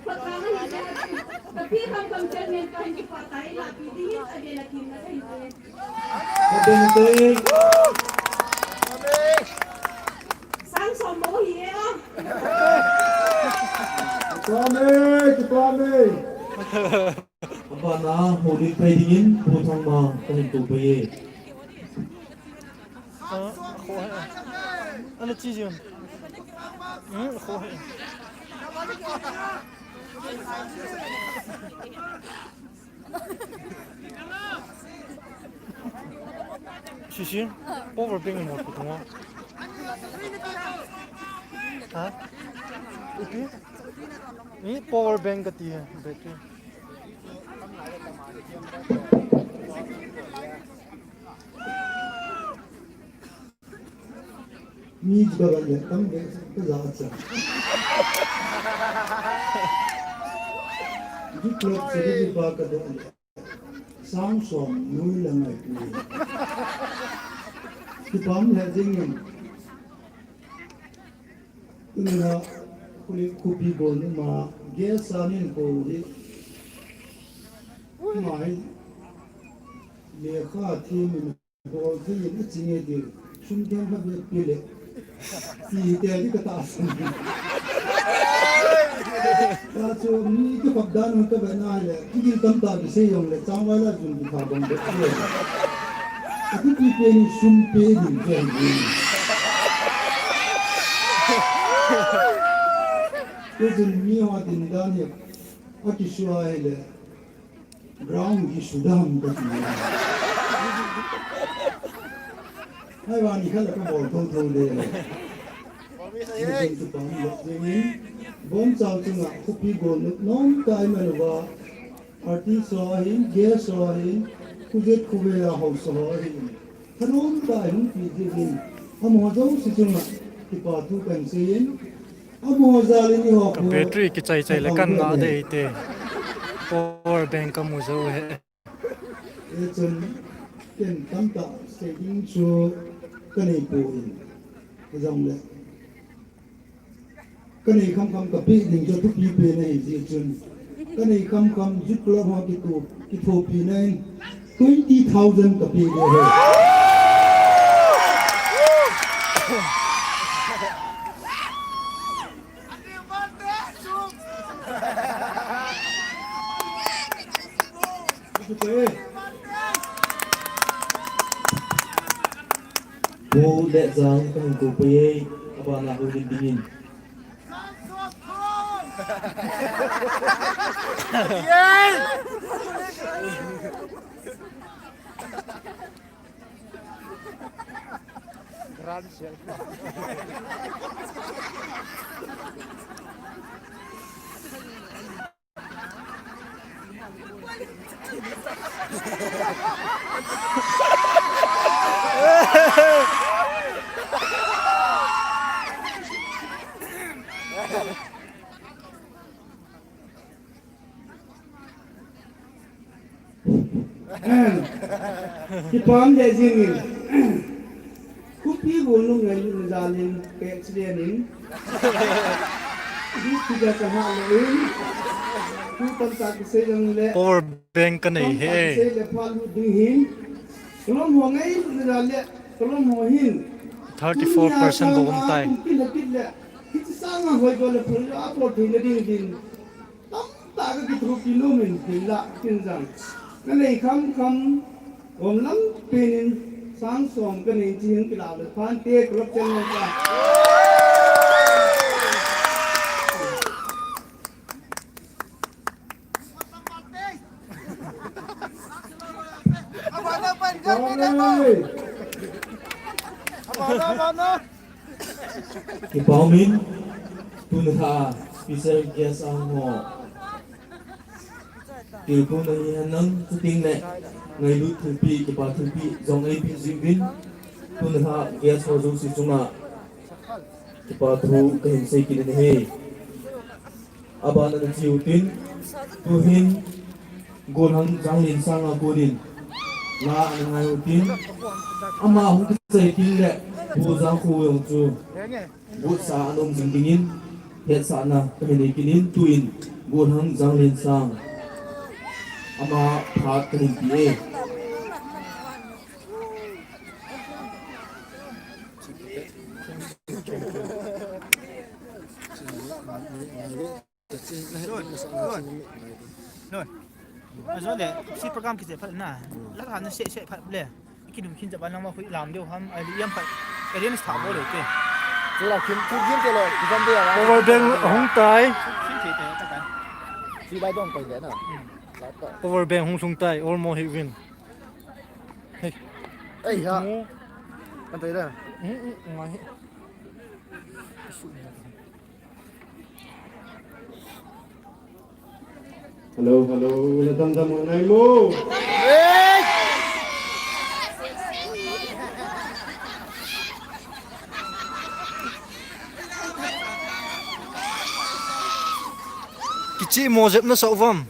Khut thang hi kicha. Tapi kham kham chairman pa hin kipah tah, ilah pi ding hin avel a kimna kahin. Ka ding te. Sang som bou hi e o. Kipah e, kipah e. Abana houlim thei dingin Pu Thangmang kahin tou pei e. Ana chi jin. Hmm, kho. Sisi, power bank mo ko tunga. Ha? Ipi? Ni power bank kati hai, battery. Mi chu ka le tam le ka ja cha. Ju club se ju ba ka do le. Sang som nui la ngai tu. Kipah e jing in. Ina kuli kupi go ni ma ge sa nin ko di. Mai. Le kha thi mi Bol thei in a ching e ti, sum themkhat bep pe le. Ti te di ka tahsan. Ka chu mi kikhop dan u ka ve na le, kigil tamtah kisei jong le, changvai la jun kikha bang bep le. Athupi pen in sum pe ding chu ahi. Tujin mi ho din dan hi, akisua hile. Ground hi sudam kati. Hai vang ni khat la ka bol thotho le. Ni jing tu pang lok jing in. Bomchal chunga khopi gol nom tai maluva. Artist ho ahin, guest ho ahin, khujet khove a haosa ho ahin. Thanom tah in hung pi jing in, amaho jouse chunga kipa thu kan sei in, amaho jal in eiho khu battery kichai chai le kan ngah dei te. Power bank ka mu jou e. Hichun ken tamtah sei ding chu ka nei poi. Hijongle Ka nei khamkham ka pe ding chu thupi pen ahi jeh chun. Ka nei khamkham Youth Club ho kitho, kithopina in twenty thousand ka pe ding ahi. Pu Letjang, ka hung kou pei e, abana houlim dingin. Kipah le jingin. Kupi gonu ngai na jalin pek siden in. Di tiga ka ha le in. Tu tam ta ki sei jang le. Power bank ka nei he. Tam ta ki sei le pha lu ding hin. Kolom ho ngai na jal le. Kolom ho hin. Thirty four percent bo um tai. Kum kit le kit le. Hichi sanga hoi go le phul a por thei le ding din. Tamtah ka kithopi nom in hinla, kin jang. Ka nei khamkham, gom lam pen in, sang som ka nei chi hin kila le phan te club chen mo ka. Abana, abana. Kipah um in, Tuni lha a special guest a hung ho tilkhouna hi henlang, chuteng le ngailut thilpeh, kipa thilpeh jong eipeh jing uvin, tuni lha guest ho jouse chunga kipa thu kahin sei kit in ahi. Aban a nache utin, tuhin Golhang Janglensang a konin la ana ngai utin, ama hung kisei teng le Pu Jangkho jong chu gotsa a ana um jing dingin hetsahna kahin nei kit in, tuin Golhang Janglensang ama phat kahin pe e. Nun. Ajo le, si program kiche phat na. La ka na se se phat le. Kidum khin jaba nang ma khui lam deu ham, ai li yam phat. Audience tha bol le te. Chula khin thu gin te lo, kidam de ya. Power bank hung tai. Khin the te ta kan. Si bai dong koi le na. Hmm. La ta. Power bank hung sung tai, all mo hi win. Hey. Ei ha. Mo. Kan tai da. Hmm, hmm, ngai. Hello, hello, na damdam u nai mo? Kicheh mo jep na sa uvam.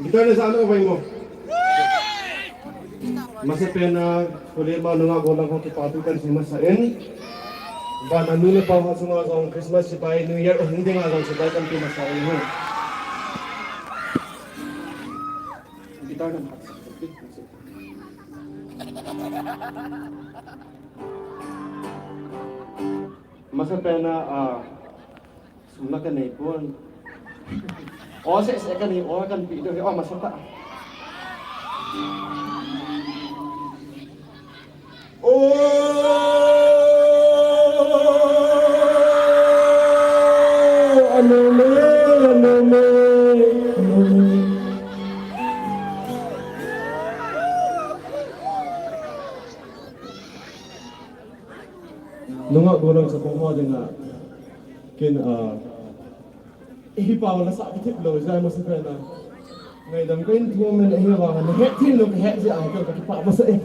Guitar le sa ano ba mo? Masapen a, kule ma nunga golang ho kipa thu kan sei masa in. Ba na nu le pa ho chunga jong Christmas sepai, New Year hung dinga jong sepai kan pe masa in ho. Guitar kan hat. Masapen a, a, sum la kanei pon. O se se kanei, o kan pe diu, o masa ta. O, ano me, ano me, ano me. Nunga golang sa pong ho dinga. Ken, ah, eh, hi pa wala sa kitit lo, jai masa pen a. Ngaidam kahin thum in, eh, hi pa na het thin lo, ka het jeh a, ka, ka pa masa e.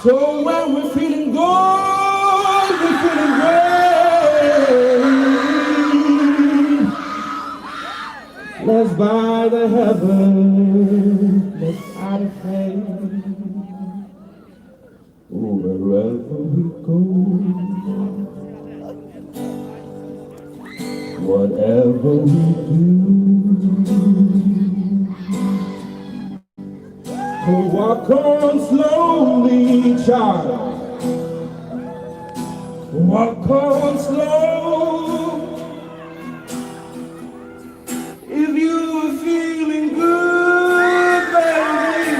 So when we're feeling good, we're feeling great. Let's buy the heaven, let's buy the faith. Wherever we go, whatever we do, walk on slowly, child. Walk on slow. If you are feeling good, baby,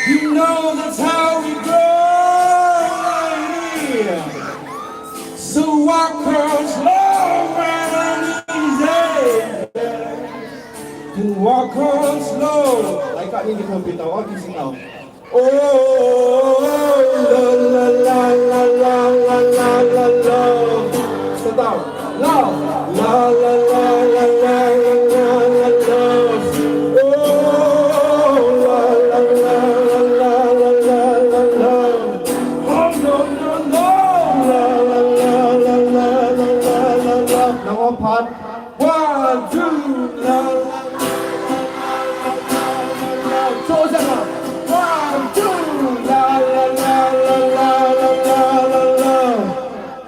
you know that's how we go right here. So walk on slow and easy. And walk on slow. Like I need to come with our office now. Oh, la, la, la. Sit down. La, la, la. Oh, la, la, la. Oh, no, no, no. La, la, la. Now, one part. One, two, la, la, la. So, Zema. One, two, la, la, la.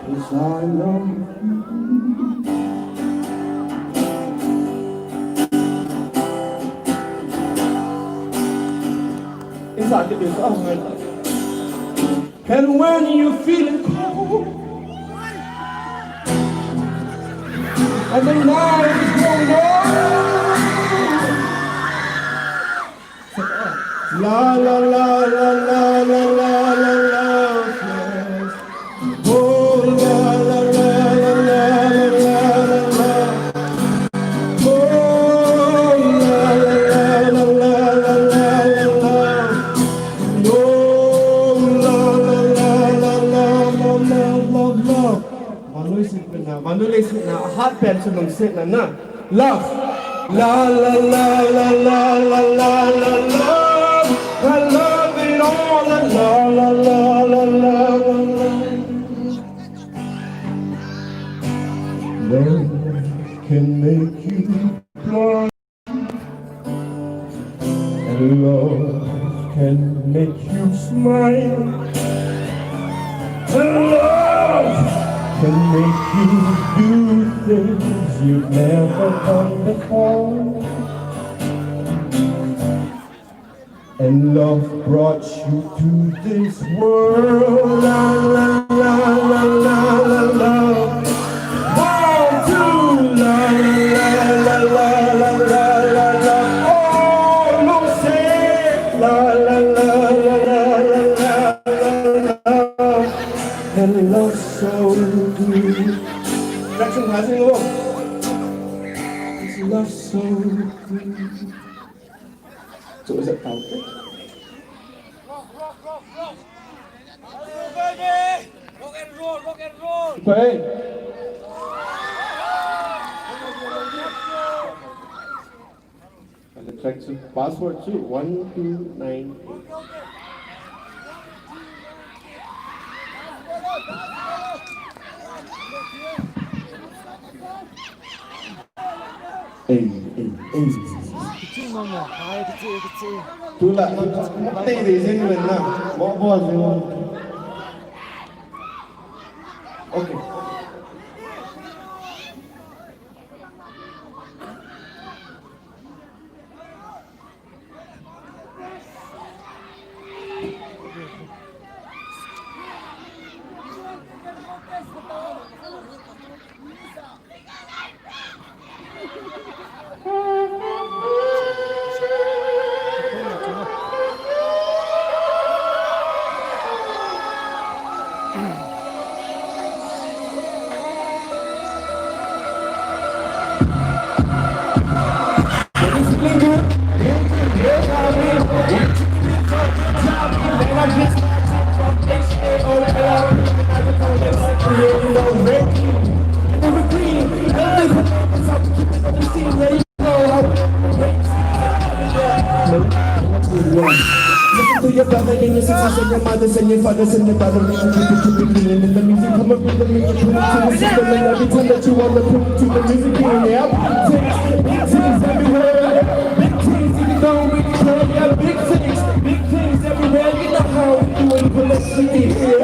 'Cause I love you. And when you feel it cold, and the night is growing long, la la la la la la la la la, yes. Oh la la la la la la la la. Oh la la la la la la la la la. Oh la la la la la la la la la. Vannoi sihna, vannoi le sihna, ahat pen chu lungsetna na. Love. La la la la la la la la la. I love it all. La la la la la la la la. Love can make you blind, and love can make you smile, and love can make you do things you've never done before. And love brought you to this world. La la la la la la la. One, two, la la la la la la la la. Oh, no, say la la la la la la la la. And love so good. Jackson, how's it going? It's love so good. So is that count? Rock and roll, rock and roll. Go ahead. And the track to password to one two nine eight. Ei, ei, ei. Kiching mama, hai, kiching, kiching. Tula, tei dei jing len na. Bo, bo jing. Okay. Listen to your brother and your sisters and your mothers and your fathers and your brothers. Keep it, keep it clean. And the music come up with the music, put it to the system, and every time that you wanna put it to the music, yeah, big things, big things everywhere. Big things, even though we play, yeah, big things, big things everywhere. You know how we do it, put it to the, yeah.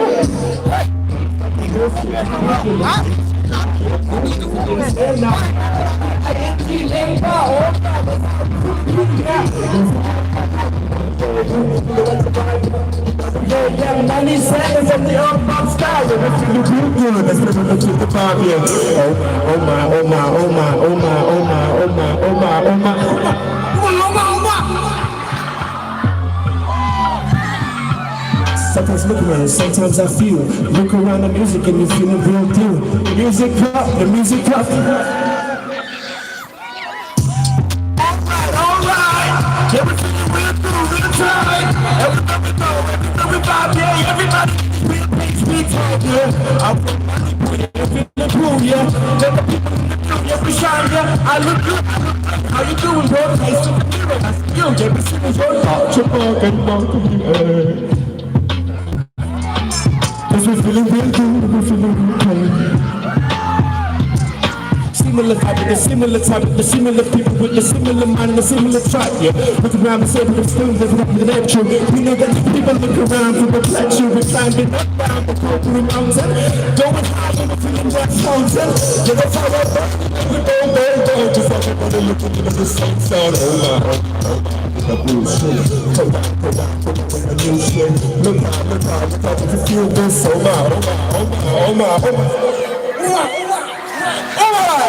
Yeah, yeah, money sent from the up, up sky. And we feel real good. Let's never look at the top, yeah. Oh my, oh my, oh my, oh my, oh my, oh my, oh my, oh my, oh my. Sometimes look around, sometimes I feel. Look around the music and you feel the real deal. The music drop, the music drop. Alright, alright. Yeah, we feel real good, real tight. Everywhere we go, everywhere we vibe, yeah, everybody. Real things we talk, yeah. I'm from Manipur, yeah, we feel the cool, yeah. Let the people in the crew, yeah, we shine, yeah. I look good, I look good. How you doing, bro? Nice to meet you. Yo, yeah, we see the show, talk to fuck and talk to you, eh. 'Cause we feeling real good, we feeling real good. Similar vibe with the similar type, with the similar people, with the similar mind, and the similar tribe, yeah. Look around and say, but I'm still living up with the natural. We know that the people look around for the pleasure. We're climbing up, down the Kokiri mountain. Going high and we're feeling that fountain. Yeah, that's how I rock. We go, go, go. Just like everybody looking at the same sun. Oh my, oh my. The bullshit. Take that, take that, take that, take that new shit. Look out, look out, look out, if you feel this, oh my, oh my, oh my, oh my, oh my.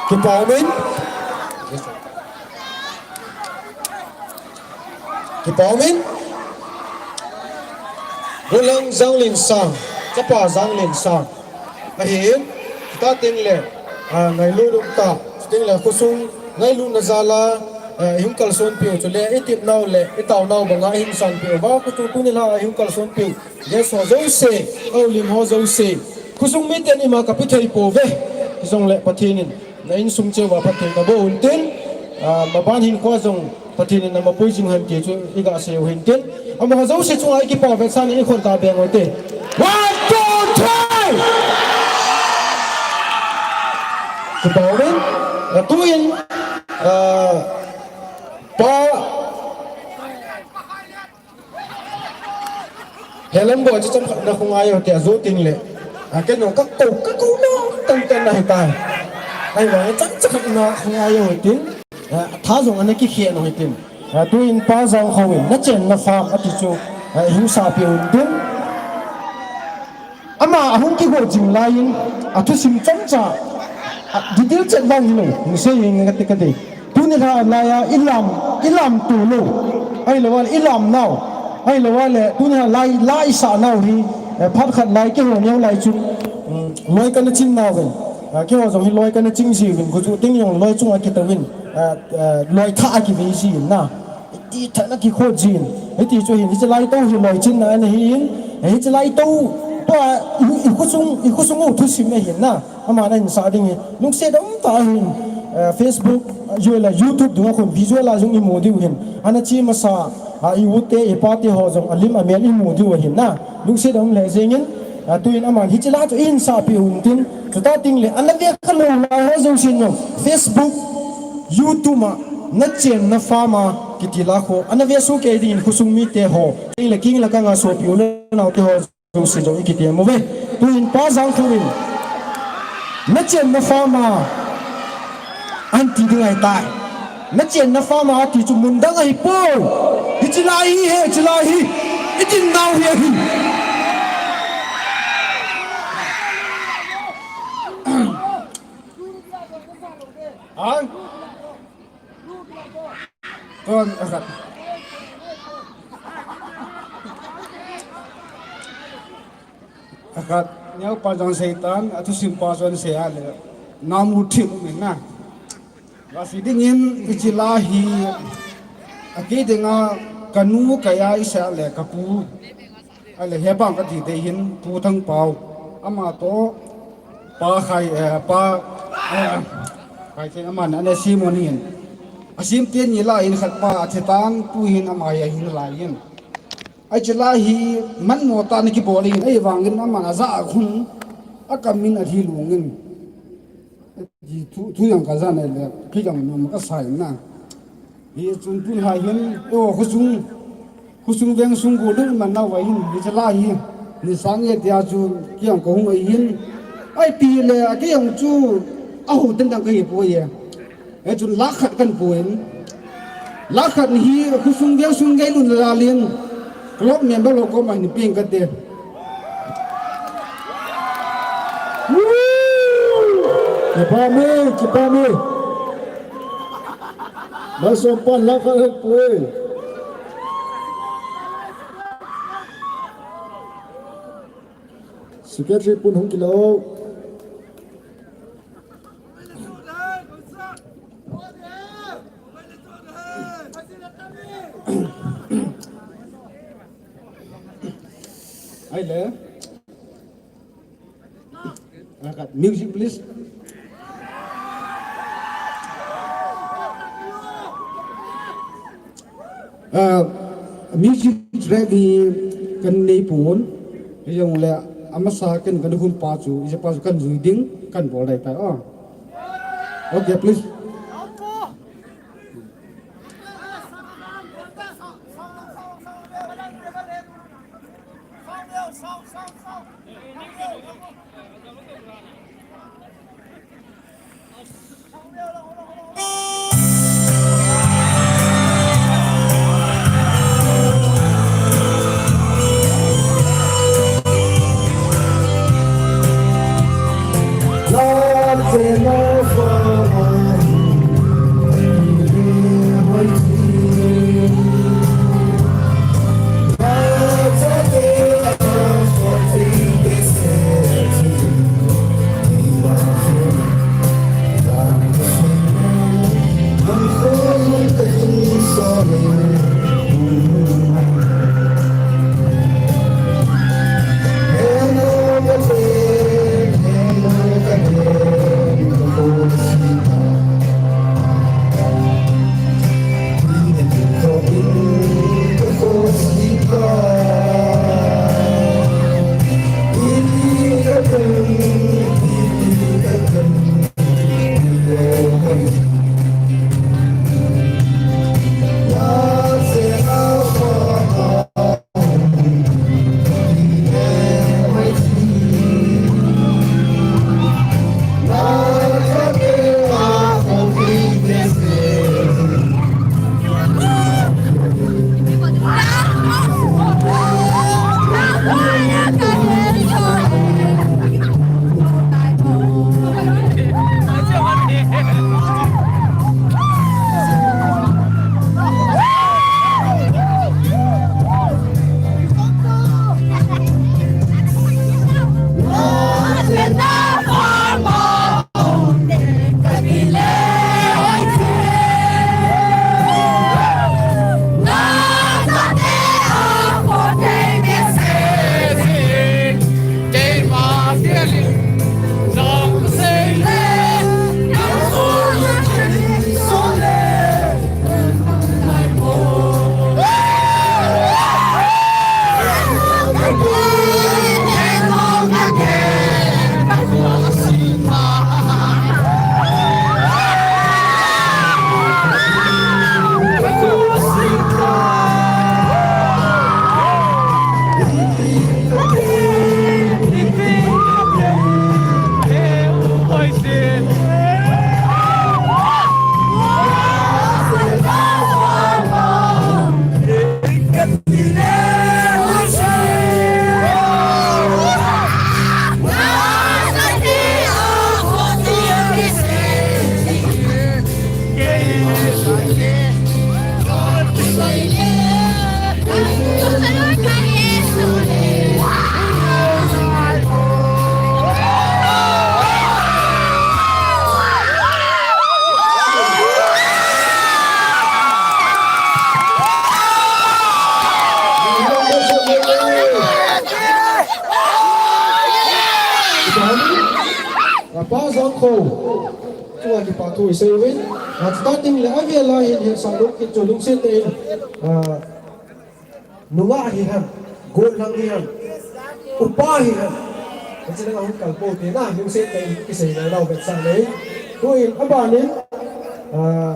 Kipa umin? Kipa umin? Golang Zanglinsang, chapa Zanglinsang. Ahin, kita teng le, ah, ngailut um ta, teng le khosung ngailutna jal a, ah, ihung kalsonpiu, chule itepnau le itaonau banga ihung sanpiu, va khosung tuni la ihung kalsonpiu, guest ho jouse, alim ho jouse, khosung miten ima kapethei pouve, hijongle Pathen in na insung cheh uva phatthei naboh untin, ah, maban hinkho jong Pathen in namapui jing hen ti chu iga seiu hintin. Amaho jouse chunga ikipa vetsahna in ikhut ga beng ute. One, two, three! Kipa umin, ah, tuin, ah, pa, Helam boi chu chomkhat na khongai u te ajo teng le. A, kei jong kakou, kakou na, tan tan na hitai. Ahivang chomkhat na khongai u tin. A, tha jong ana kikhel u hitin. A, tuin pa Jangkhou in, nachenna farm ati chu, a, ihung sapiu hitin. Ama ahung kigo jing laiyin, athusim chomcha, a, detail chet vang hilou, hung sei inge kati kati. Tuni lha laiya ilam, ilam tulou. Ahilou le ilam nau. Ahilou le tuni lha lai, lai sa nau hi, eh, phat khat lai keiho neo lai chu, mm, loi kana ching nauvin. Ah, keiho jong hi loi kana ching jiuvin, goju teng jong loi chunga kitouvin. Ah, ah, loi thah a kivei jin na. Iti thah na kikho jin. Iti chu hin, hiche lai tou hi loi chinna ana hin. Eh, hiche lai tou, tua, i, i khosung, i khosung u thusim ahin na. Aman ahin sah ding hi. Lungset um tah ahin, eh, Facebook, ah, jong le YouTube dunga khun video la jong imu diu hin. Ana che masa, ah, i u te, i pa te ho jong alim amel imu diu ahin na. Lungset um le jengin, ah, tuin aman hiche la chu ihin sapiu hitin. Chuti teng le, ana ve khalou lai ho jousen jong. Facebook, YouTube a, nachenna farm a, kiti la khu. Ana ve soh kei dingin khosung mite ho. Teng le king le kang a sopi u le nao te ho. Jouse jong ikiti mo ve. Tuin pa Jangkhou in. Nachenna farm a. Anti ding ahitai. Nachenna farm a ati chu mun dang ahipoi. Hiche lai hi, hiche lai hi. Itin nau hi ahi. Ha? Kon akhat. Akhat, neo pa jong seitan, athusim pa jong sei a le. Namu thim min na. Vasi dingin, hiche la hi, akei dinga, kanu kaya isa le, kapu. Ahile hepa kati te hin Pu Thangpao. Ama toh Pa Khai, eh, Pa, eh, Khai te aman ana sim u ahin. Asim teni lai in khat pa athi tan tuhin ama hi ahin lai in. Hiche la hi manmo tah in kibol in ahivangin aman aja a khun akam in athi lungin. Thu, thu jong kajan ahile, kei jong nom kasa in na. Hichun tun lha hin, o, khosung, khosung veng sung golun man nau va hin, hiche la hi, ni sang e tia chu, kei jong kahung ahin. Ipi le, kei jong chu, aho teng teng kahi poi e. Hichun lakh khat kahin pon. Lakh khat hi khosung veng sung ngailutna jal in club member ho koma hin peng kate. Kipa me, kipa me. Malsom pan lakh khat hung pon. Secretary pun hung kilo. Ahile. Music, please. Ah, music track hi kanei pon, hijongle amasa ken kana hun pa chu, ije pa chu kana jui ding, kana bol dai tai, oh. Okay, please. Apa Jangkho. Chua kipa thu isei uvin. At starting le avel a hin hin sa lung kit chu lungset in. Ah, nungah hihen, gollhang hihen, upa hihen. Hiche lang a hung kal pou te na, lungset in kisei nai nau vetsah nei. Tuin abanin, ah,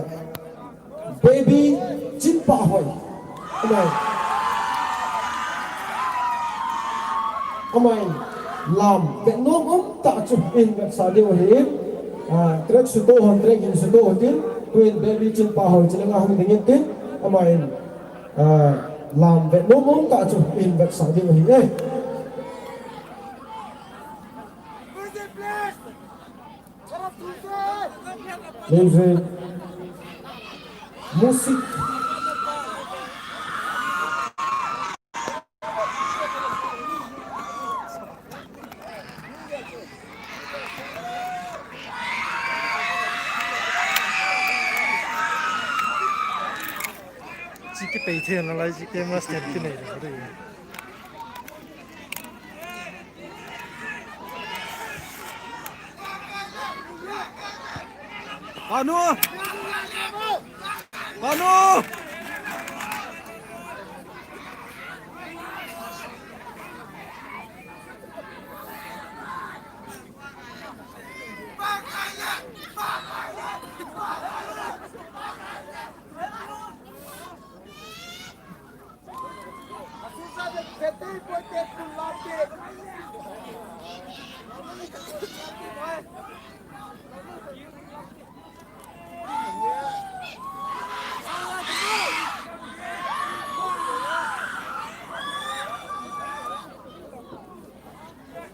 Baby Chinpahhoi. Amai. Amai. Lam. Vet nom um tah chu ihin vetsah diu ahi. Ah, track suto hon, track hin suto hon tin. Tuin Baby Chinpahhoi hiche lang a hung ding in tin. Amai. Ah, lam vet nom um tah chu ihin vetsah diu ahi e. Music. Music. Chi kipei thei nalai, chi camera stand kinei le. Panu! Panu!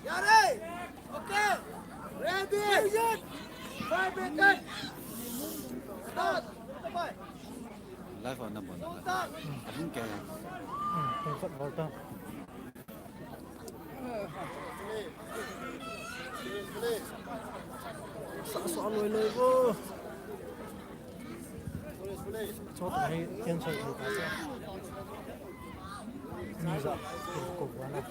Yare! Okay! Ready! Live on na bon na. Ahung ke. Hmm, tung sat volta. Sa sa loi loi bo. Chot hai cancel thei ta. Ni sa ko ko na.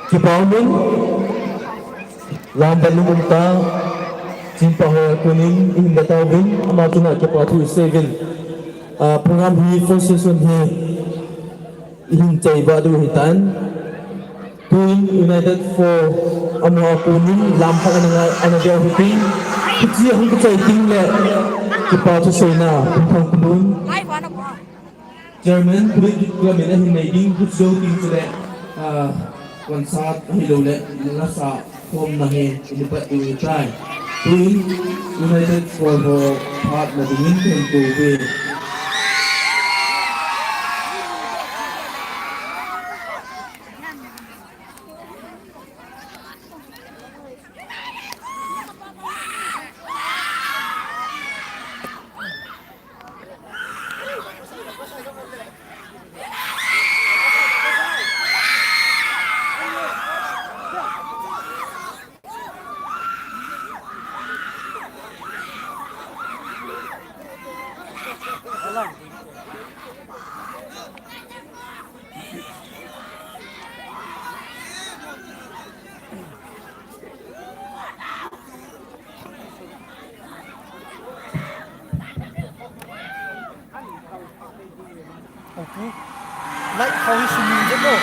Kipa umin, lam ban um ta, Chingpa ho kunin, ihin batauvin, ama chunga kipa thu isei uvin. Ah, program hi first session hi, ihin chai ba diu hitan. Tuin United Four amaho kunin lam khat ana ngai, ana deu hitin. Hiche hung kichai ding le kipa thuseina Pu Thangkhamlun, Chairman, Pu Thangkhamlun ahin nei ding, hiche jou ding chule, ah, concert ahilou le lasa khomna hi, ihin pat diu hitai. Tuin United Four ho phatna dingin kahin kou uve. Opu, light kho hi sumil jep o.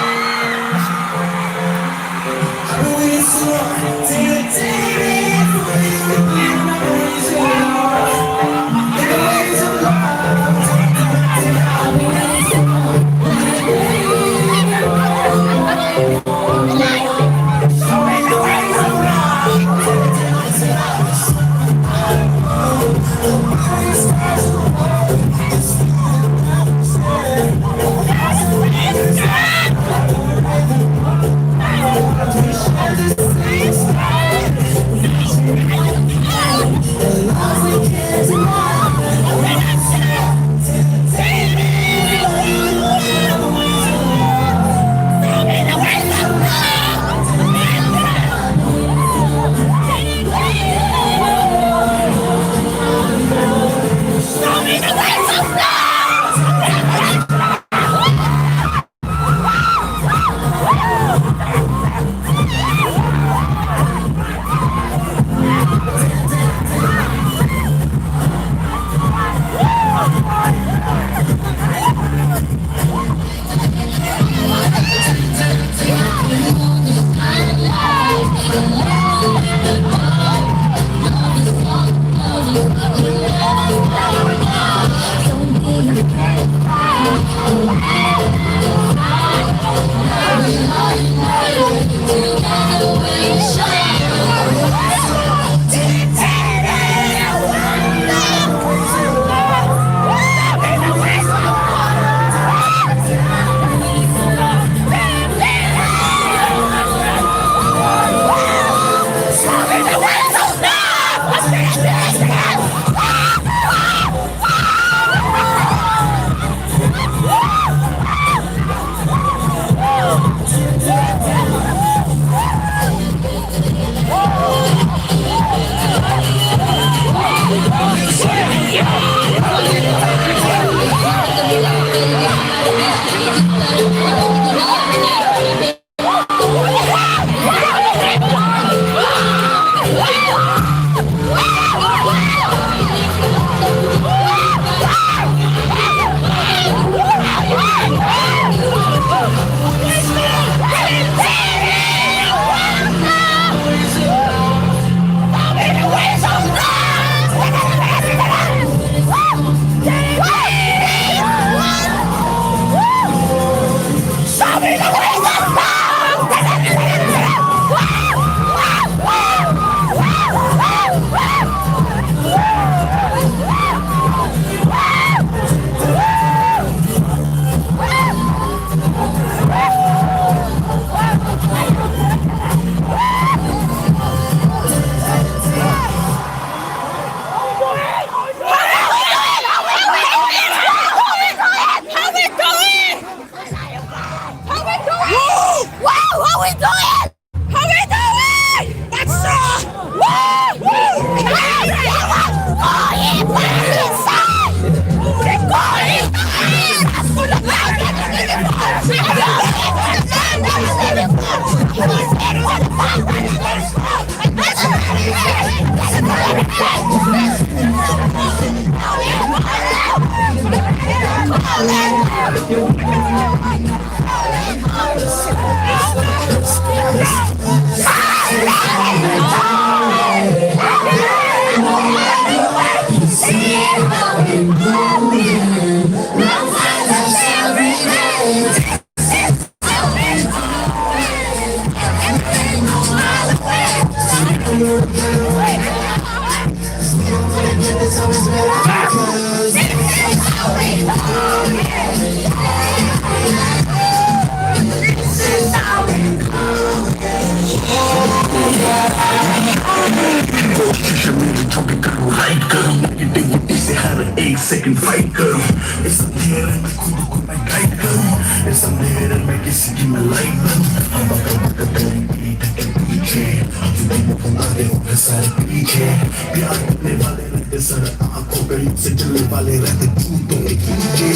Negativity से हर एक second fight करूं, इस अंधेरे में खुद को मैं guide करूं, इस अंधेरे में किसी की मैं light बनूं। अब अगर कदम पीठ के पीछे, अब तुम आगे होंगे सारे पीछे। प्यार करने वाले रहते सर आंखों पे, से जलने वाले रहते भूतों के पीछे।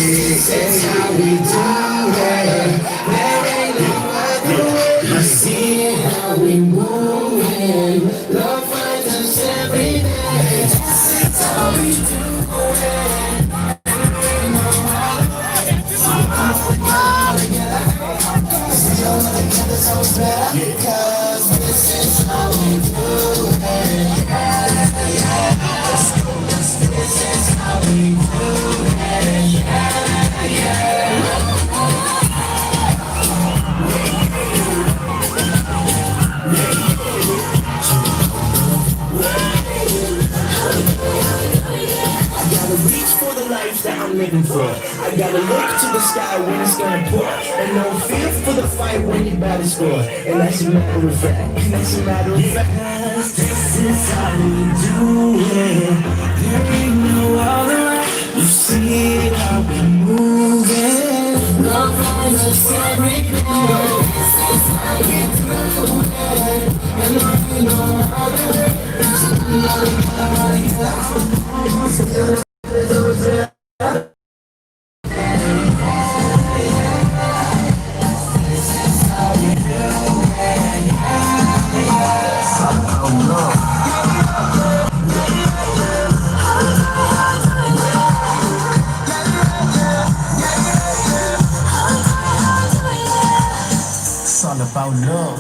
That's how we do it. There ain't no other way. You see how we moving. Love finds us every day. This is how we do it. There ain't no other way. Somehow we come together. Together, together, so better. Yeah. I gotta reach for the life that I'm living for. I gotta look to the sky when it's gonna pour. And no fear for the fight when you battle score. And that's a matter of fact. And that's a matter of fact. This is how we do it. There ain't no other way. You see how we move it. Love is everything. This is how we do it. And there ain't no other way. It's all about love.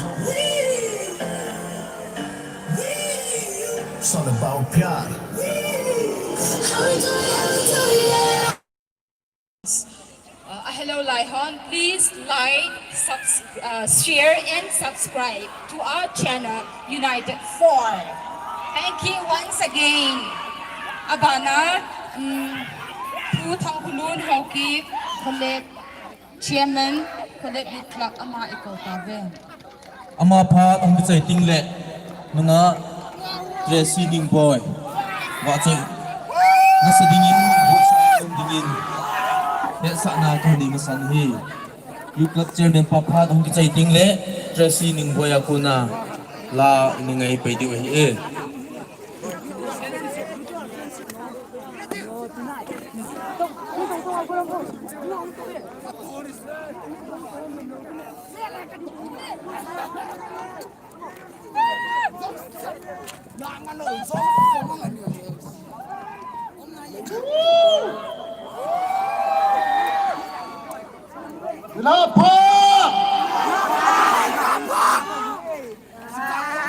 It's all about प्यार. Uh, hello, Laihon. Please like, subs- uh, share, and subscribe to our channel, United Four. Thank you once again. Abana, um, Pu Thangkhulun Haokip, College Chairman, College Youth Club, ama i kou tauve. Ama phat hung kichai teng le, nunga Tracy Ningboi. Vahchoi. Nasa dingin, vahchoi dingin. Hetsahna kanei masa ahi. Youth Club Chairman pa phat hung kichai teng le, Tracy Ningboi a kona la i ngai pai diu ahi e.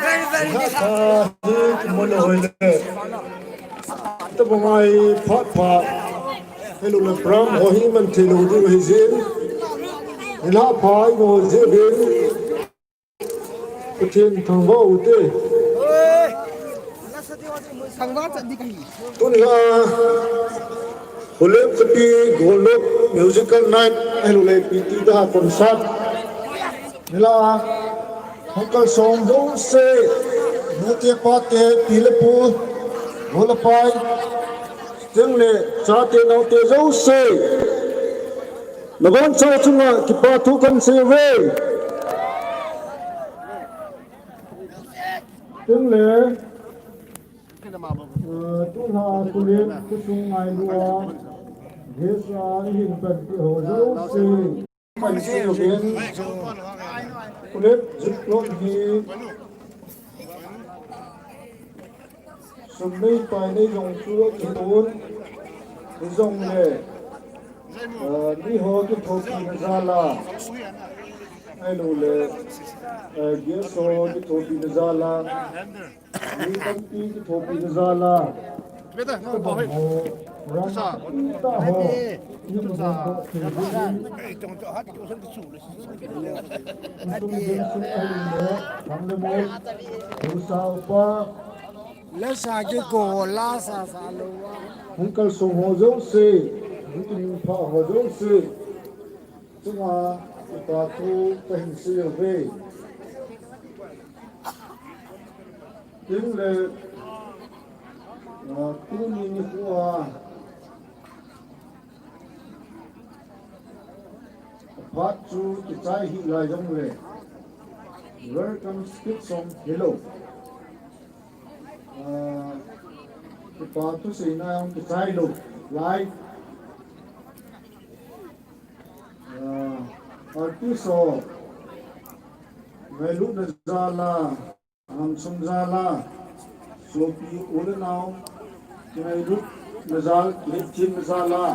Very, very good. Tabang ai phat phat. Hello le pram ho hi man thei lou diu ahi jin. Nilhah pha i mo jeh uvin. Pathen thangvah u hite. Thangvah chat ding ahi. Tun la, Hulep Kati Golnop Musical Night, ahilou le P T da concert. Nilhah, hung kalsong jouse, nu te pa te, pi le pu, nu le pai, chuteng le chate naote jouse. Nabonchauva chunga kipa thu kasei uve. Chuteng le, ah, tulha tulen khosung ngailua, guest a ihin panpi ho jouse. Pan sei uvin. Tulha Youth Club hi sum nei pai nei jong chu akitun, hijongle Ah, mi ho kithopina jal a. Ahilouleh, ah, guest ho kithopina jal a. Mi tampi kithopina jal a. Beta, no, pa hoi. Ho, ram tampi tah ho. Ni mo ho, Insung insung ahile, khang le mo, u sa u pa. La sa kiko, la sa sa lou a. Hung kalsong ho jouse, hung kiminpha ho jouse. Chunga, kipa thu kahin sei uve. Tin le, ah, tuni nikho a, aphat chu kichai hih lai jongle, welcome speech jong hilou. Ah, kipa thu seina jong kichai lou lai. Ah, artist ho, ngailutna jal a, Hamsung jal a, sopi u le nao, kingailutna jal, kihetchenna jal a,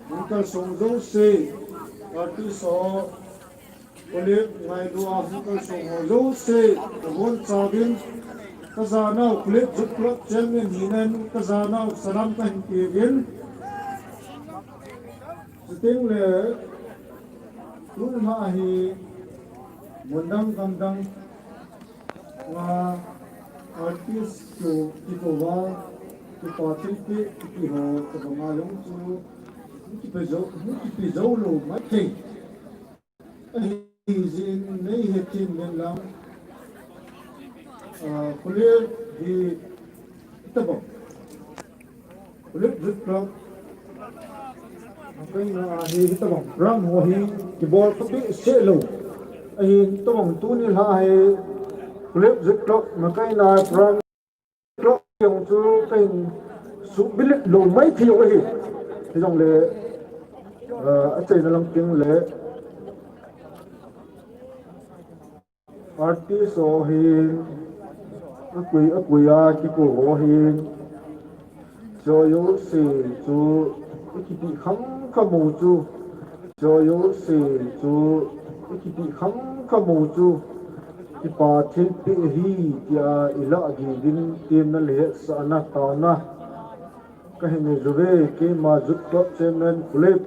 hung kalsong jouse, artist ho, Kulip ngailu a hung kalsong ho jouse, kabonchauvin, kajanau, Kulip Youth Club Chairman hina in, kajanau, salam kahin peuvin. Chuteng le, tun lha hi, mun dang gam dang, a, artist chu, kikouva, kipa thilpeh, kiti ho, tabang a jong chu, hung kipe jou, hung kipe jou lou maithei. Ahijeh in nei hethem uvin lang, a, Kulip hi, tabang. Kulip Youth Club, makaina hi hitabang program ho hi kibol kha behseh lou. Ahin tabang tuni lha hi Kulip Youth Club makaina program club jong chu kahin suhbilip lou maithei u ahi. Hijongle, ah, achaina lang teng le, artist ho hin, akui, akui a kikou ho hin, jouse chu, i kiti kham kham u chu, jouse chu, i kiti kham kham u chu, kipa thilpeh ahi, tia i lah diuvin, temna le hetsahna taona kahin nei uve, keima Youth Club Chairman Kulip.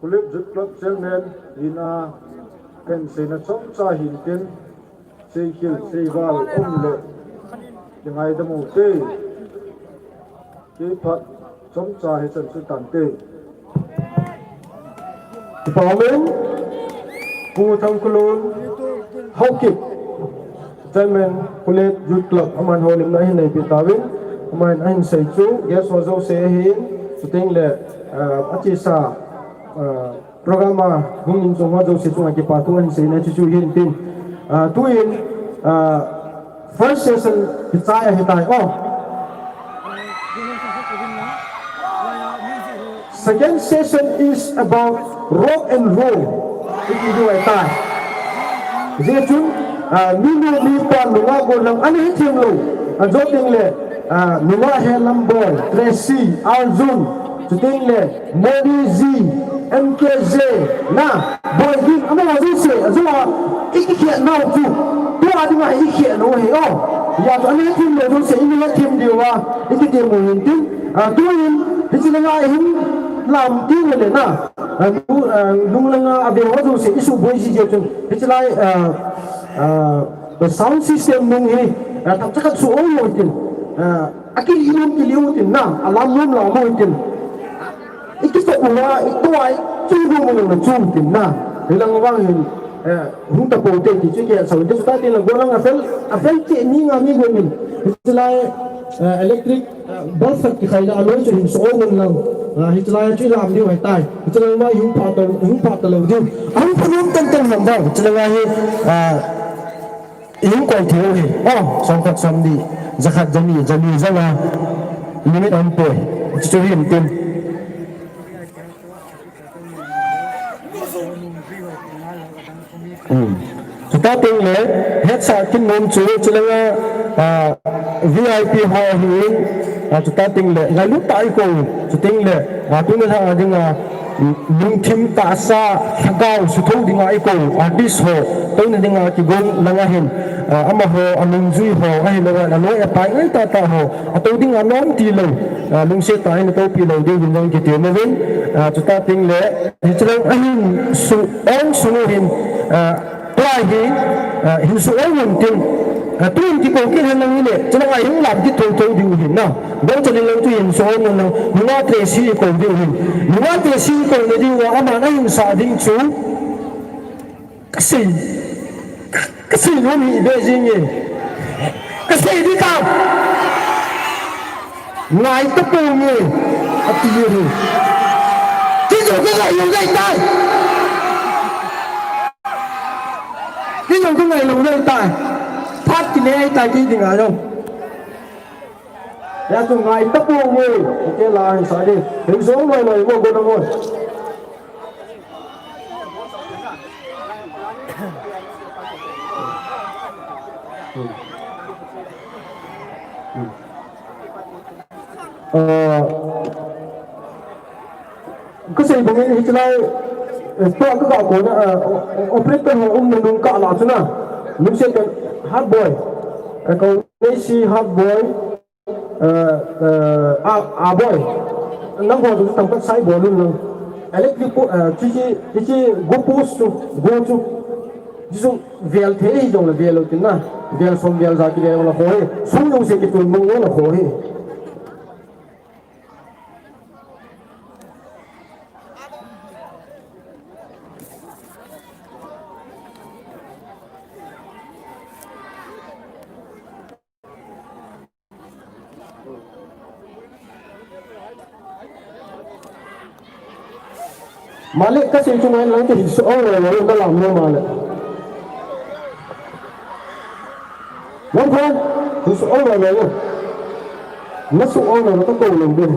Kulip Youth Club Chairman hina kahin seina chomcha hintin, seikhel seival um le, kingaidam u te. Kei phat chomcha hichan chu tante. Kipa umin, Pu Thangkhulun Haokip. Chairman Kulip Youth Club, aman houlimna ahin neipeh tauvin, aman ahin sei chu, guest ho jouse ahin, chuteng le, ah, achesa, ah, program a hung in chung ho jouse chunga kipa thu ahin seina chu chu hintin. Ah, tuin, ah, first session kichai ahitai, oh. Second session is about rock and roll. Iti diu ahitai. Hijeh chun, ah, minu mipa nungah gollhang ana hethem lou. Ajo teng le, ah, nungah helam boi, Tracy, Arjun, chuteng le, Moni G, M K J, na, Boigin, amaho jouse, ajo a, i kikhel nau chu, tua dinga i khel nau ahi, oh. Hijeh chun ana hethem lou jouse, i hethem diu a, i kitem u hintin, ah, tuin, hiche langa hin lam teng le na. Ah, nu, ah, nung langa ave ho jouse, i suboi ji jeh chun. Hiche lai, ah, ah, sound system nung hi, ah, themcha khat su ong mo tin. Ah, akilih nom kilih u tin na, alam nom lam u tin. I kitoh uva, i toh a, i chu nom u na chu tin na. Hilang vang hin, eh, hung tapou te ti chu kei asau. Ti chu ta tin la golang afel, afel che ni nga mi go min. Hiche lai, eh, electric, eh, bulb khat kikhai le aloi chu hin so ngun lang. Ah, hiche lai chu lam diu ahitai. Hiche lang va hung pha ta, hung pha talou diu. Ahung pha nom tan tan lam va. Hiche lang va hi, ah, hung koi thei u hi. Oh, som khat som ni, ja khat ja ni, ja ni ja nga. Limit um poi. Chu chu hin tin. Hmm. Chuta teng le, hetsah kin nom chu, chulanga, ah, V I P ho hi, A, chuta teng le, ngailut tah a i kou, chuteng le, a, tuni lhang a dinga, mm, lungthim tahsa, lhagao, sutho dinga i kou, artist ho, touna dinga kigon langa hin, a, amaho, a nungjui ho, ahilouleh, a loi a pai ngai tah tah ho, a tou dinga nom ti lou, a, lungset tah a hin a toupi lou diu hin jong kiti nom in, a, chuta teng le, hiche lang a hin su, ong sung u hin, a, Tua hi, ah, hin su ong un tin, ah, tuin kikou kit hen lang hile, chulanga hin lam kit thotho diu hin na. Dong chalin lang chu hin su ong un lang, nunga Tracy kou diu hin. Nunga Tracy kou na diu a, aman ahin sah ding chu. Kasei, kasei nom hi be jing e. Kasei di ta. Ngai tapou nge, ati e. Kei jong ka ngai lou ngai tai. Kei jong ka ngai lou ngai tai. Phat kile ahitai kei dinga jong. Hijeh chun ngai tapou nge. Kei la hin sa di. Hin jong loi loi mo go na mo. Hmm. Hmm. Ah, kasei bangin hiche lai, eh, tua ka ga kona, ah, o-, o-, operator ho umna nung ka la chu na. Lungset tah in Hard Boy. Eh, kau nei si Hard Boy. Eh, eh, a, a boy. Nangho chu tamtah sai bol un lang. Electric po-, eh, chu chu, chu chu go post chu, go chu. Chu chu vel thei hi jong le vel lou tin na. Vel som vel ja kivel la ho hi. Sum jong se kitun mong la ho hi. Male, kasei chu ngai lang te hin su ong lou lou, na lam lou male. Lam phan, hin su ong lou lou. Na su ong lou lou, ka kou lou ding.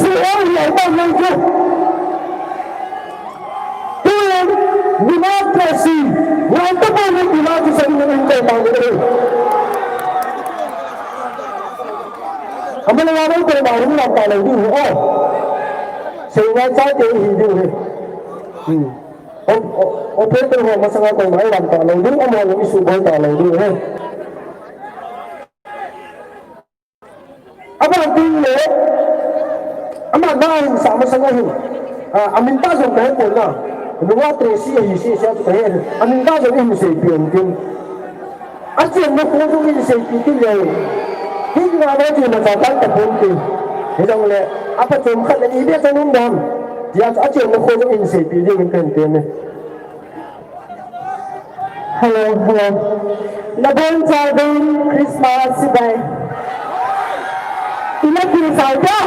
Su ong lou tau nang chu. Tuin, democracy. Ngai tapou nang democracy nang kou tau nang. Amale wa nang kou tau nang lam ta lou ding o. Sei ngai chai te hi ding hi. Hmm. O, o, operator ho masanga kou nang lam ta lou ding, amaho i su boi ta lou ding hi. Abang tin le, ama na hin sa masang ahin. Ah, amin ta jong kahe pon na. Nunga Tracy ahi si, si atu kahe. Amin ta jong hin seipi un tin. Achen na ko jong hin seipi tin le. Hin na na tin na sa tan ta pon tin. Hijong le, apa chom khat le ni be ta nung dam. Ya achen na ko jong hin seipi ding kan tin ne. Hello, hello. Nabonchauvin Christmas chibai. Ina pi sao ta?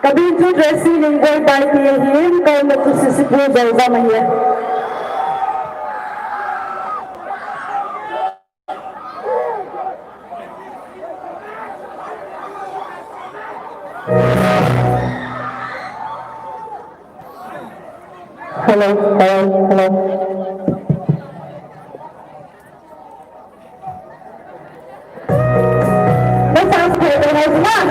Kamin chu Tracy Lingvoi Baite ahin, kaumna chu Sisipu Zouzam ahi. Hello, hello, hello. Let's ask for the next one.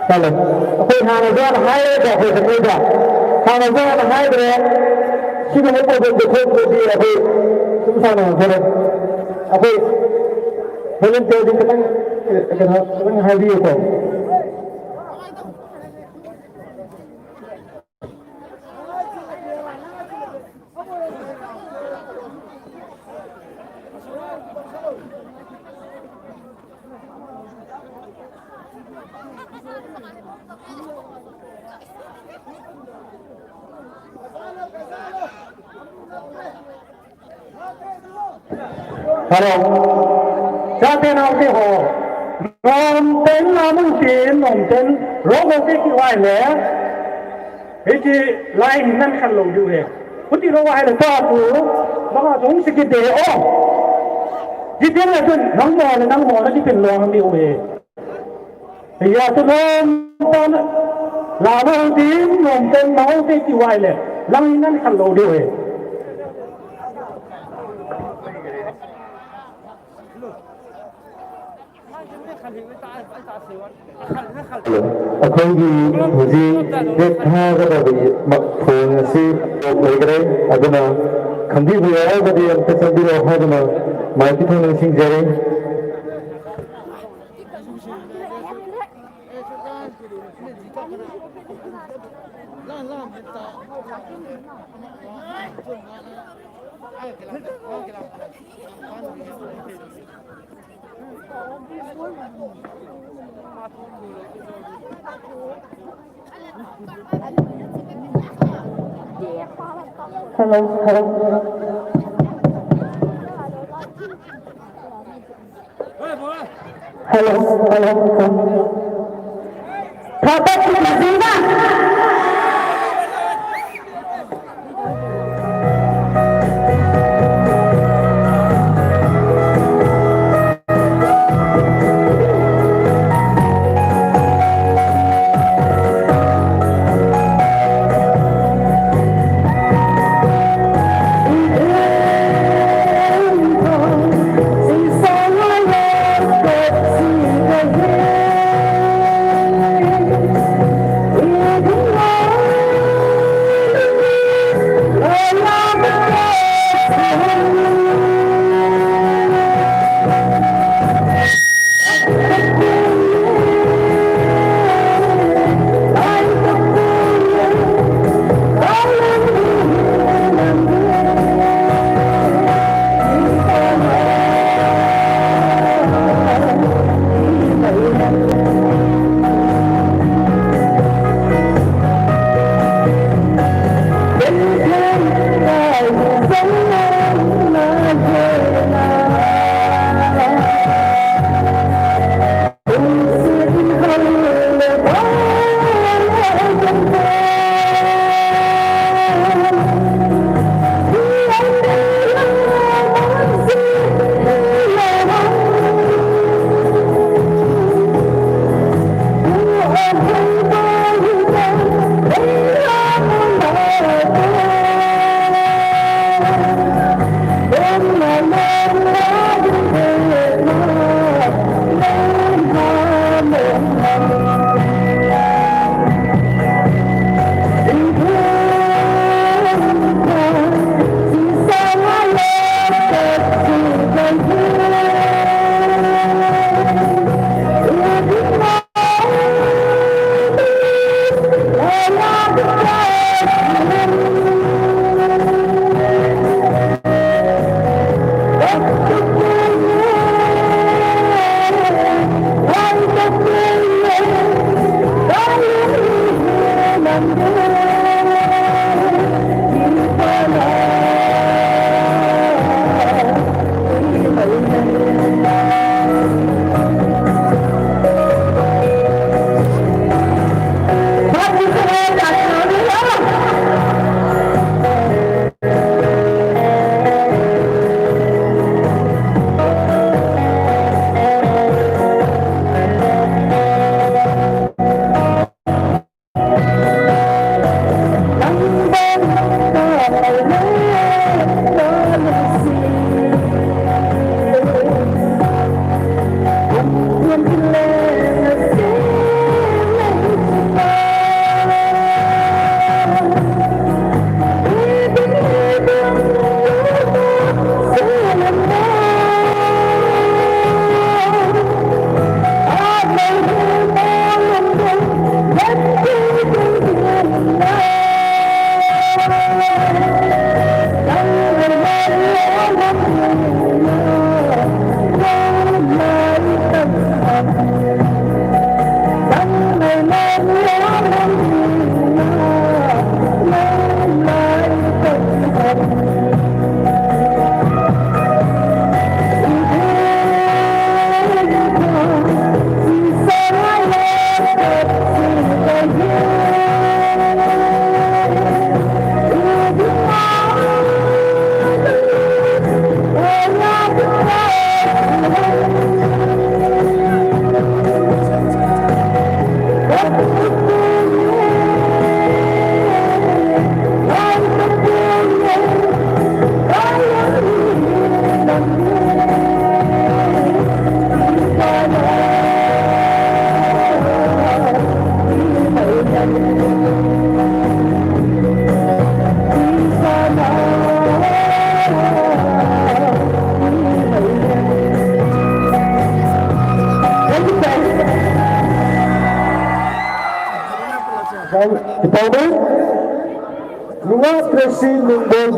Hello. ꯑꯩꯈꯣꯏ ꯍꯥꯟꯅꯁꯨ ꯌꯥꯝ ꯍꯥꯏꯔꯦꯀꯣ, ꯑꯩꯈꯣꯏ ꯆꯠꯄꯩꯗ꯫ ꯍꯥꯟꯅꯁꯨ ꯌꯥꯝ ꯍꯥꯏꯈ꯭ꯔꯦ꯫ ꯁꯤꯒꯨꯝꯕ ꯄ꯭ꯔꯣꯕ꯭ꯂꯦꯝꯁꯦ ꯊꯣꯛꯇ꯭ꯔꯗꯤ ꯑꯩꯈꯣꯏ ꯁꯨꯝ ꯁꯥꯟꯅꯈ꯭ꯔꯦ꯫ ꯑꯩꯈꯣꯏ ꯚꯣꯂꯨꯟꯇꯤꯌꯔꯁꯤꯡ ꯈꯤꯇꯪ, ꯀꯩꯅꯣ, ꯈꯤꯇꯪ ꯍꯥꯏꯕꯤꯌꯨꯀꯣ꯫ Hello. Chate naote ho. Nomten, namun tin, nomten. Rogo te kiuva ahile. Hiche lai hi nan khan lou diu ahi. Chuti lou ahile ta tu. Banga chung si kit de o. Kitin le tun, nangho le nangho le kitin lou diu ahi. Hijeh chun nomten, la lou ding, nomten, nao te ti uva ahile, lang in nan khan lou diu ahi. ꯑꯩꯈꯣꯏꯒꯤ ꯍꯧꯖꯤꯛ ꯗꯦꯠ ꯊꯥꯒꯗꯕꯒꯤ ꯃ-, ꯊꯣꯡ ꯑꯁꯤ ꯂꯩꯈ꯭ꯔꯦ, ꯑꯗꯨꯅ ꯈꯪꯕꯤꯕ ꯌꯥꯎꯔꯒꯗꯤ ꯑꯝꯇ ꯆꯪꯕꯤꯔꯛꯑꯣ ꯍꯥꯏꯗꯨꯅ ꯃꯥꯏ ꯄꯤꯊꯣꯛꯅ ꯅꯤꯡꯁꯤꯡꯖꯔꯤ꯫ Hello, hello, hello. Hello, hello, hello. Papa,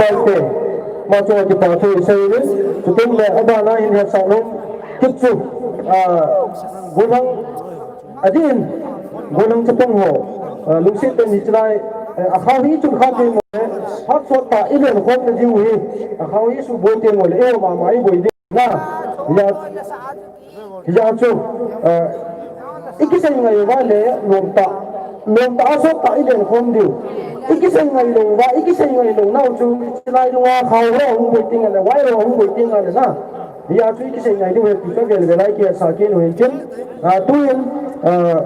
Te, ma chunga kipa thu isei uvin, chuteng le abana hin hetsah nom kit chu, ah, Gollhang, adin, Gollhang chapang ho, ah, lungset tah in hiche lai, eh, akhao hi chun khat teng le, phat sot tah ilen khom na diu hi, akhao hi suboi teng le, eiho mama iboi ding na, hia, hia chu, eh, ikisei ngai uva le, lom tah, lom tah a sot tah ilen khom diu. Ikisei ngai lou uva, ikisei ngai lou nau chu, hiche lai dunga khao ho ahung boi teng le, vai ho ahung boi teng le na. Hia chu ikisei ngai diu ahi ti kavel vel a ikisei kit u hin tin. Ah, tuin, ah,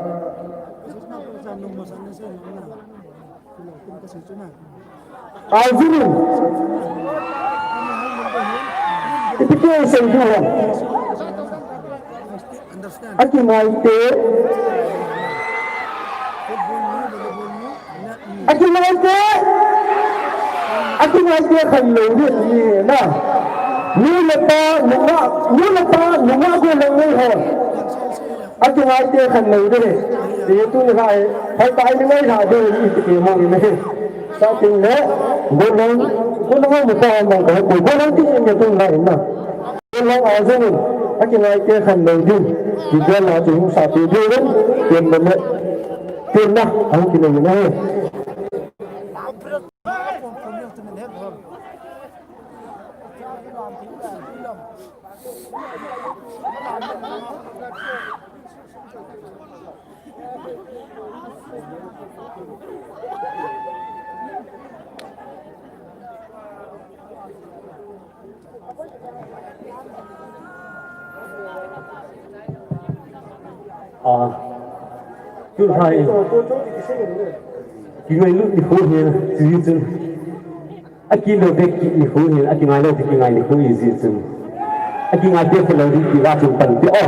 Aljinin. Ipi ti isei diu ham. Akingaite. Akingaite. Akingaite khanlou ding ahi na. Nu le pa, nungah, nu le pa, nungah Gollhang nei ho. Akingaite khanlou ding ahi. Ti tuni kha hi, phatah in ingailha diu ahi ti kimu in ahi. Chuteng le, Gollhang, Gollhang ho masa mong kahe poi, Gollhang ti in nge tun lai na. Gollhang a jong in, akingaite khanlou ding. Ti vel a chu hung sapi diu in, tin le, tin na, ahung kinei in ahi. Ah, tu hai. Kingailut nikho ahi, tu hi chun. Akilou beh kit nikho ahin, akingai lou beh kingai nikho ahi jeh chun. Akingaite khanlou ding ti va chun pan ti o.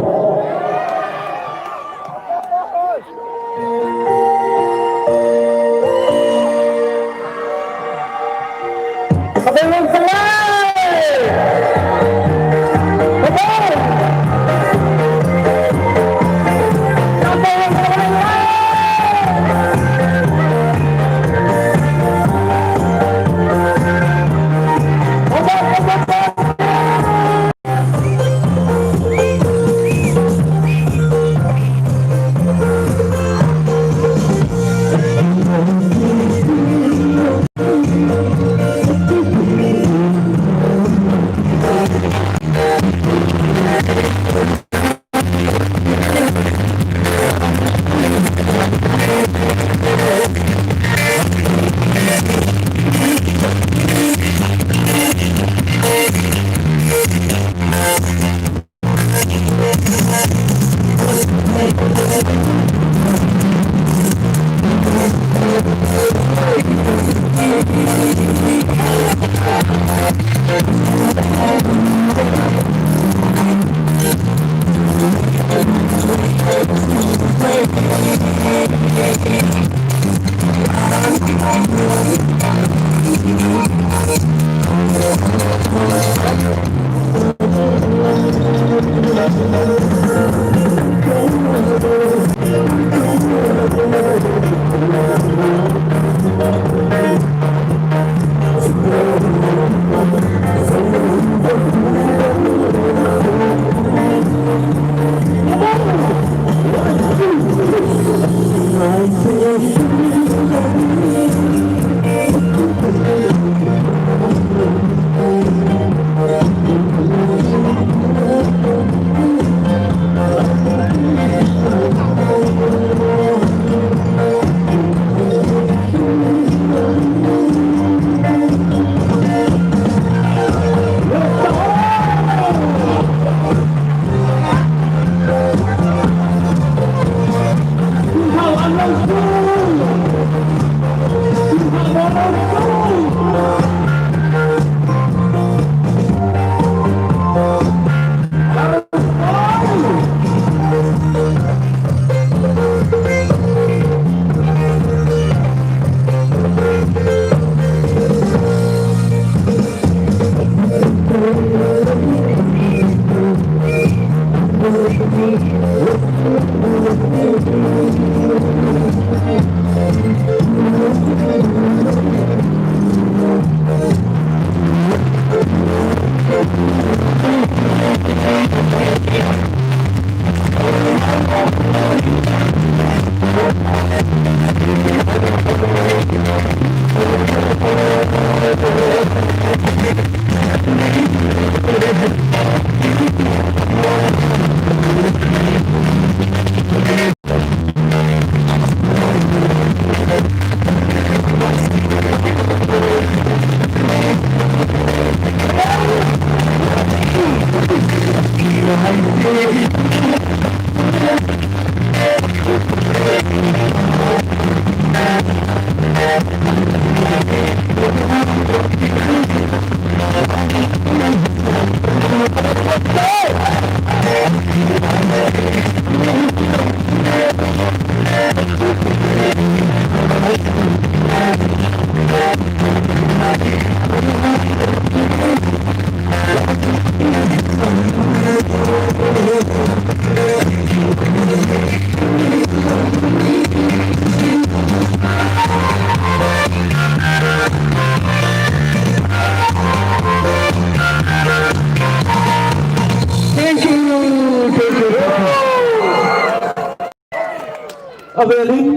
Avelin.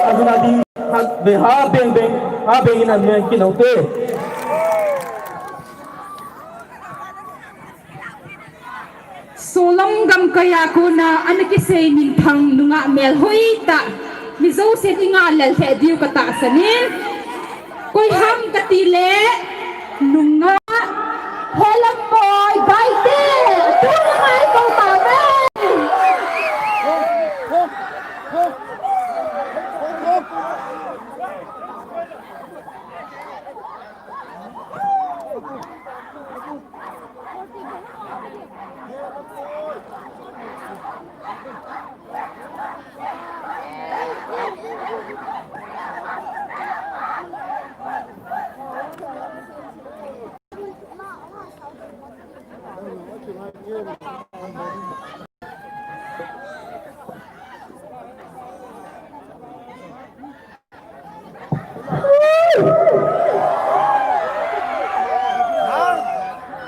Ajuna di ha beng beng ha beng in an men kinote. Solam gamkai a kona ana kisei minthang nungah melhoi tah, mi jousen i ngah lel lheh diu ka tahsan in. Koi ham ka ti le, nungah Helam Boi Gaite, tu ngai ko ta ve.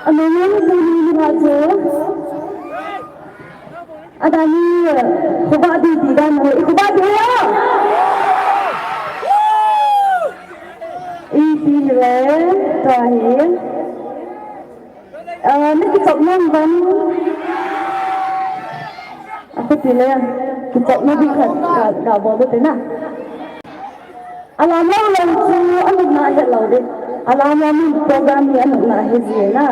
Anung puni ni ba chu. Adani, khuba di di dan ho, i khuba di ho. I ti le, ta hi. Ah, ni kichop nang ban. Aku ti le, kichop na di khat, ka, ka bol te na. Alam lou lou chu anung na het lou de. Alam lou min program hi anung na het ji na.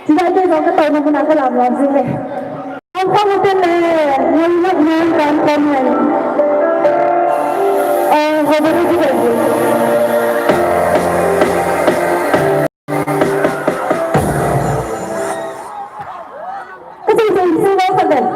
Chidai te jong ka tau na muna ka lam lou ji he. Ang kong hotel le, ngayon na ngayon ka ang kong ngayon. Eh, hotel di ba? Kasi sa isa ko sa bed.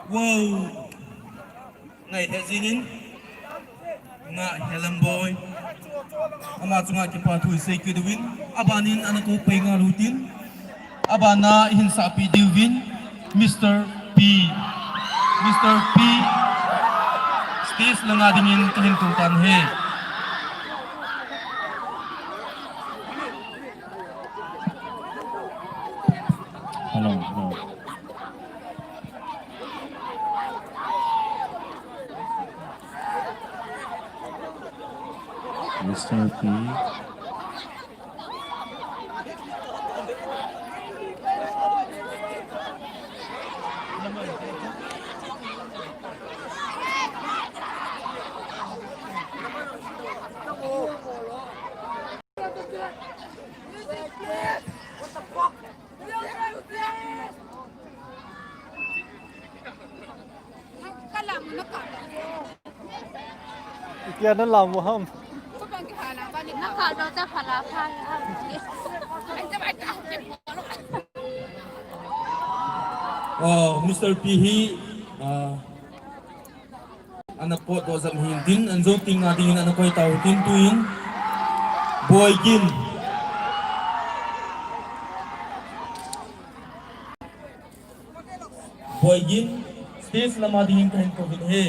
Wow. Ngai he jingin. Nga Helam Boy. Ama chunga kipa thu isei kit uvin. Abanin ana kou pai ngal utin. Abana ihin sahpi diuvin. Mister P. Mister P. Stage langa dingin kahin tou tan ahi. Hello, hello. Mister P. Ikia na lam mo ham? Oh, Mister P hi, ah, ana potdoh jep hin tin, an jou ting a dingin ana koi tau tin tuin. Boigin. Boigin, stage lama dingin kahin kouvin ahi.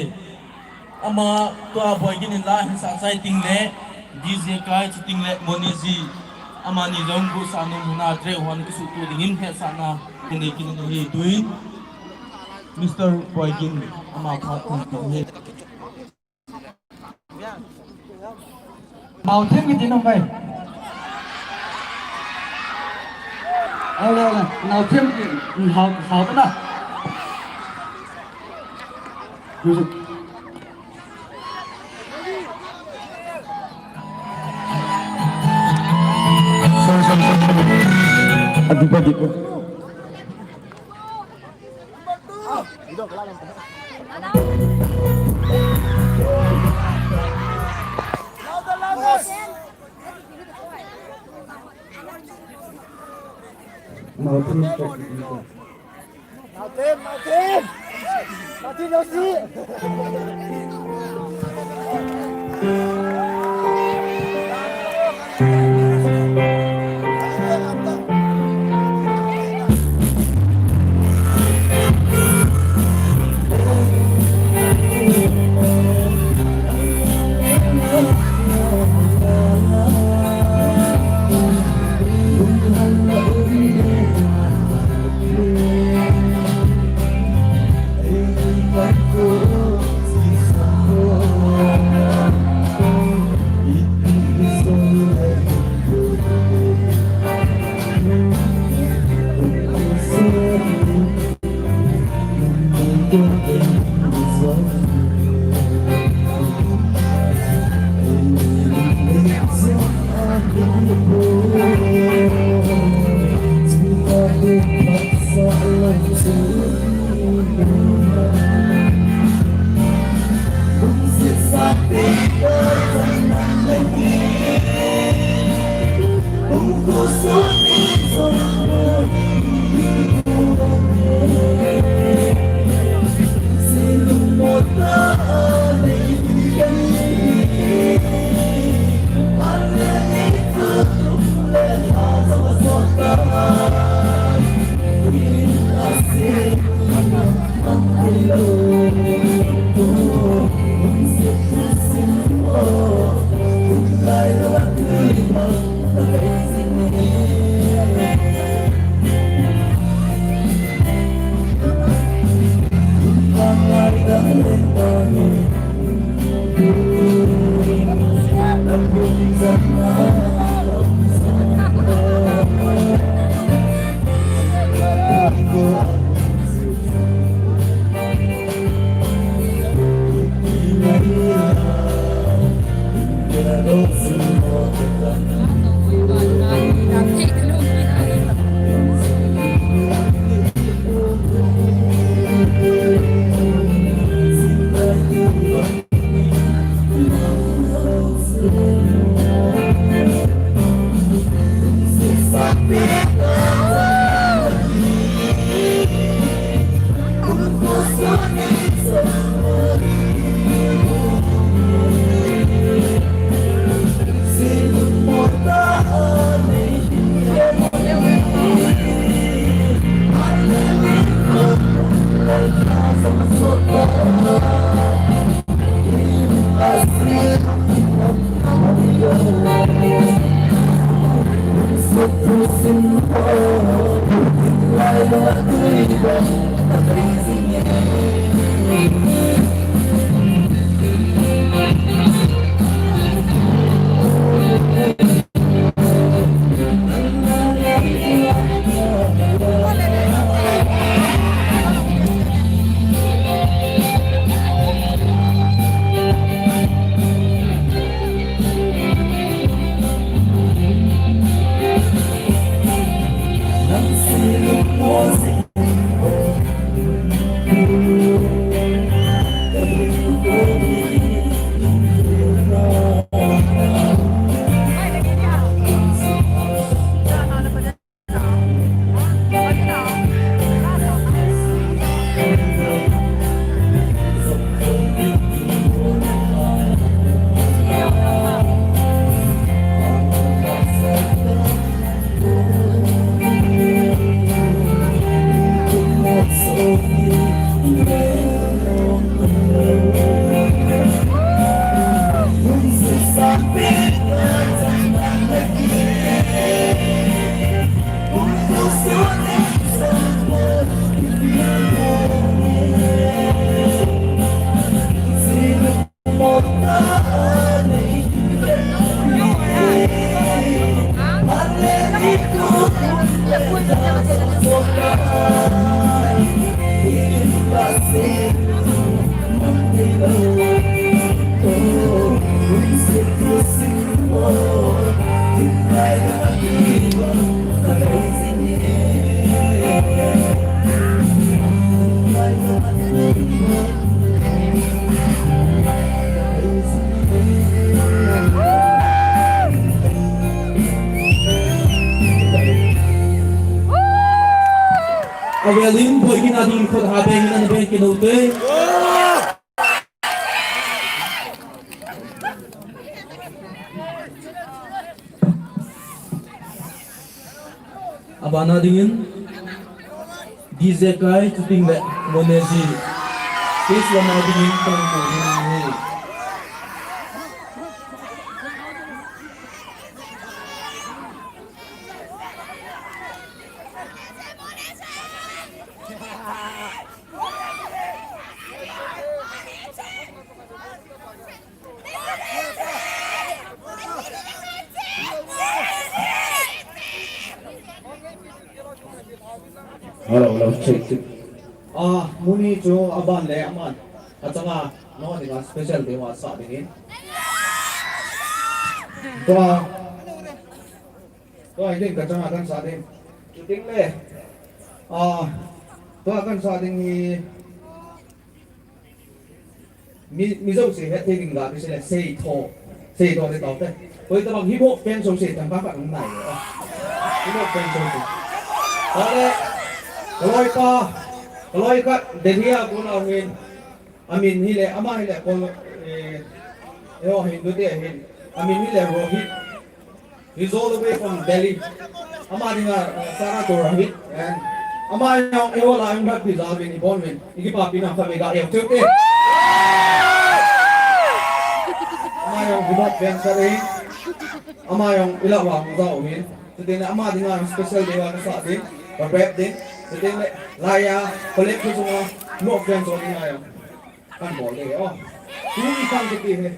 Ama tua Boigin in la hin sah chai ting le, D J kai chu ting le, Moni ji. Amani jong gu sa nung huna tre hon kisu tu dingin he sa na, kini kini hi tuin. Mister Boigin, ama phat kahin kou ahi. Naothem kiti nong kai. Ole, ole. Naothem kiti. Hao, hao na. Music. Sorry, sorry, sorry, sorry. Adipa, adipa. Martin, Martin. Martin, Martin, Martin, Martin. Avel in, boi kit nading khut ha beng in, ana beng kit u te. Abana dingin, D J Kai, chuting le, Mone ji. Stage lama dingin, tang ko dingin. Hello, hello, check, check. Ah, muni chu aban le aman. Achanga, no, dinga special day wa sa dingin. Tua, tua, idin kachanga kan sa ding. Chuting le. Ah, tua kan sa ding hi. Mi, mi jouse hetthei ding ga, mi sei le, Seitho. Seitho te tao te. Koi tabang hip hop fan jouse tang ka ka ngai le. Hip hop fan jouse. Ale, kaloi pa, kaloi ka, Delhi a kon a hin. Amin hi le, ama hi le, kon, eh, eh, Hindu te hin. Amin hi le, Rohit. He's all the way from Delhi. Ama dinga, uh, Sara Torahit. And ama jong, eh, wala, ang rugby la, bin, ibon, bin. Iki pa, pina, kami ga, eh, tiu, eh. Ama jong, hibot, ben, sa, eh. Ama jong, ila, wa, hung, za, o, min. Chuting le, ama dinga, special day, wa, sa, din. Ba, prep, din. Chuting le, laya, collect, ku, sunga, no, friends, o, dinga, jong. Kan bol, eh, o. Ini, kan, kiti, eh.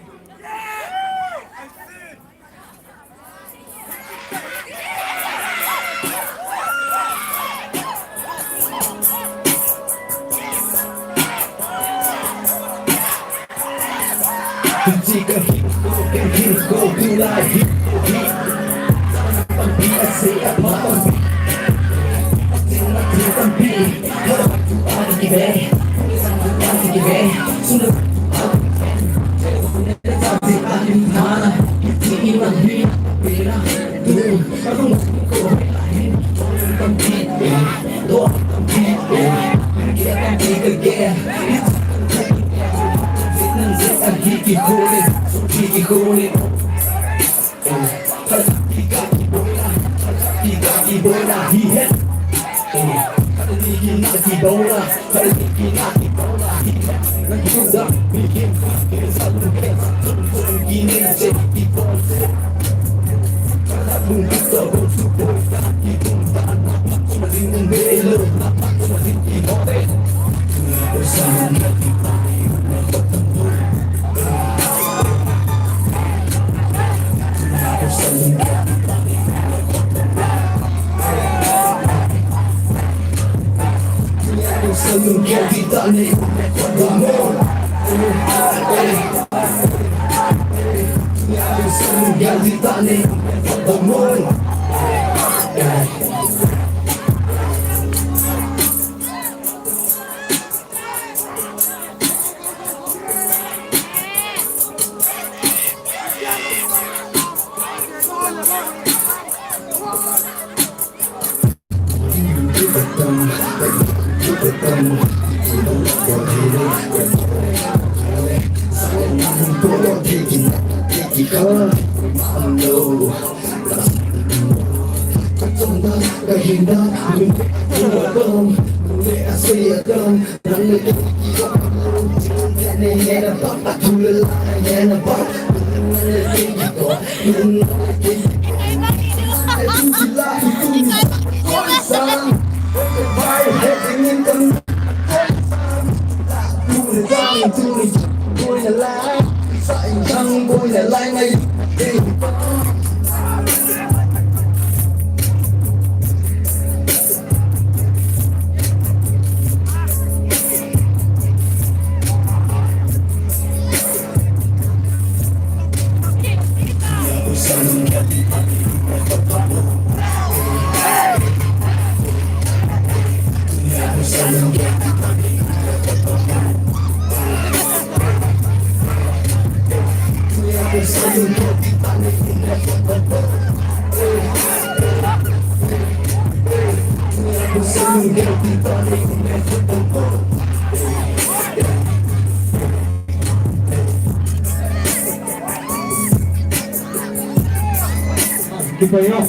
Kipayo.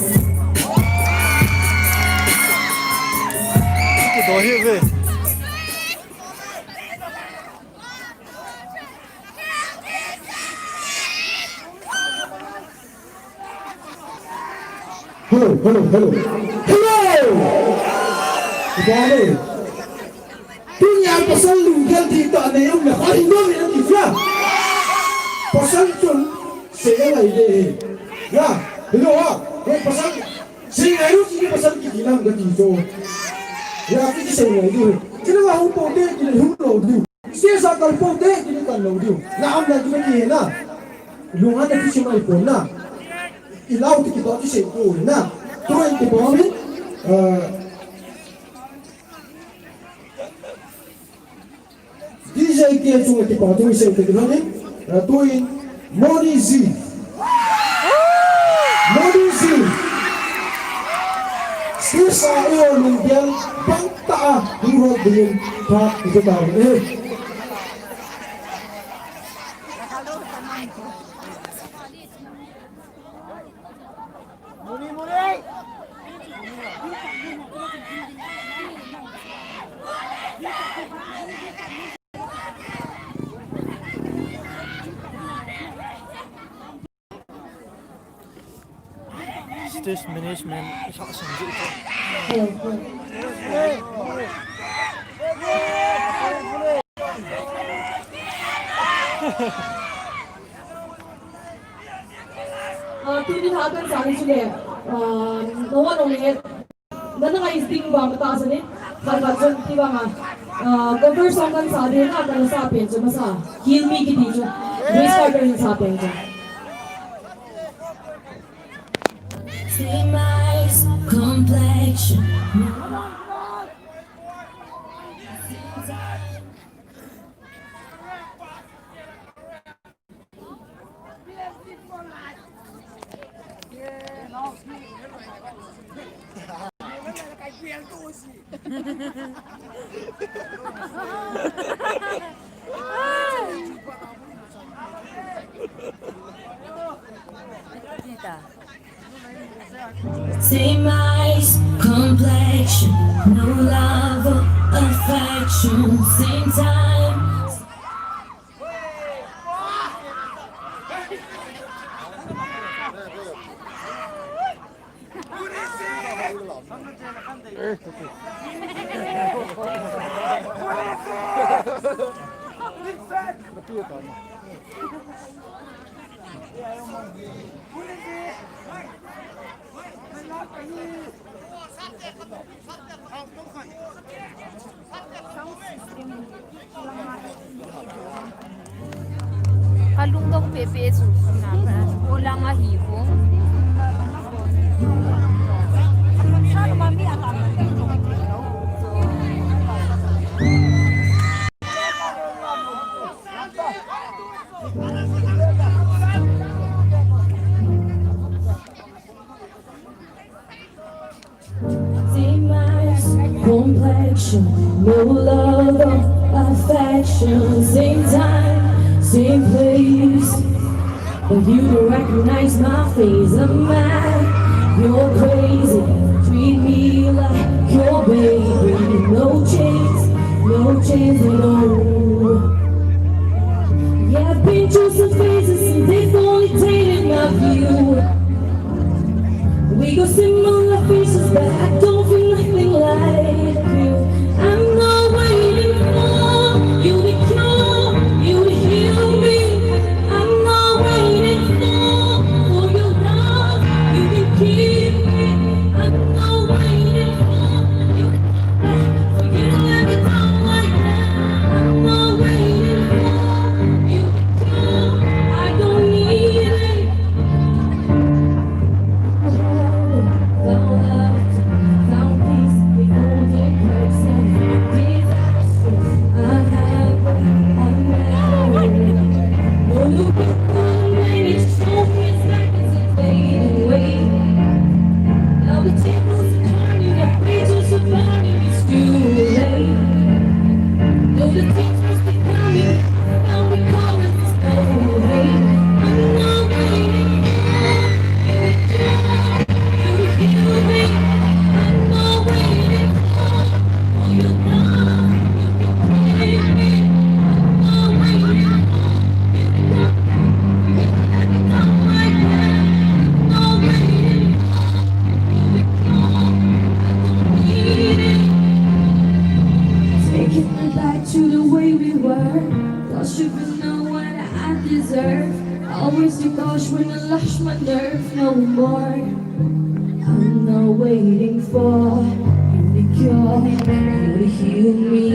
Kipayo ve. Hello, hello, hello. Hello! Ibale. Tunia pasal lunggel ding tah nei um le, ha, hindon ni na ti fia. Pasal chun, sei ngai de. Ya, hello, ha. Hey, pasal, sei ngai lu, kiti pasal kiti nam kati jo. Ya, kiti sei ngai de. Kiti na hung po de, kiti hung lo de. Stage a kal pou te, kini kal lou diu. Na am na kini ki na. Lunga na kisi mai pon na. Ilau ti ki to ti sei ko na. Tu en ti pon ni. Eh, D J ki en tu ti pon tu sei ti na ni. Eh, tu en Moni Z. Moni Z. Sisa o lunggel bang ta a hurot dingin phat ito tau. Eh. Stage management, Ah, tuni tha kan sani chule, ah, no one only had, nana ngai sting ba mata sani, khat khat chun ti ba nga, ah, cover song kan sa de na, kan sa pen chu masa, Heal Me kiti chu, Grace Carter in sa pen chu. See my complexion. See my complexion, no love or affection, same time. Kalungdong pepe chu. Ulang ahi ko. Same eyes, complexion, no love or affection. Same time, same place. But you don't recognize my face. Am I? You're crazy. Treat me like your baby. No chance, no chance at all. Yeah, I've been through some phases, and they've only tainted my view. We got similar faces, but I don't feel nothing like you. I'm not waiting for you to cure, you to heal me. I'm not waiting for, for your love, you can keep me. I'm not waiting for you to come back, for you to let me down like that. I'm not waiting for you to cure, I don't need it. Taking me back to the way we were. Cause you know what I deserve. Always too harsh when I lash my nerve no more. I'm not waiting for you to cure, you to heal me.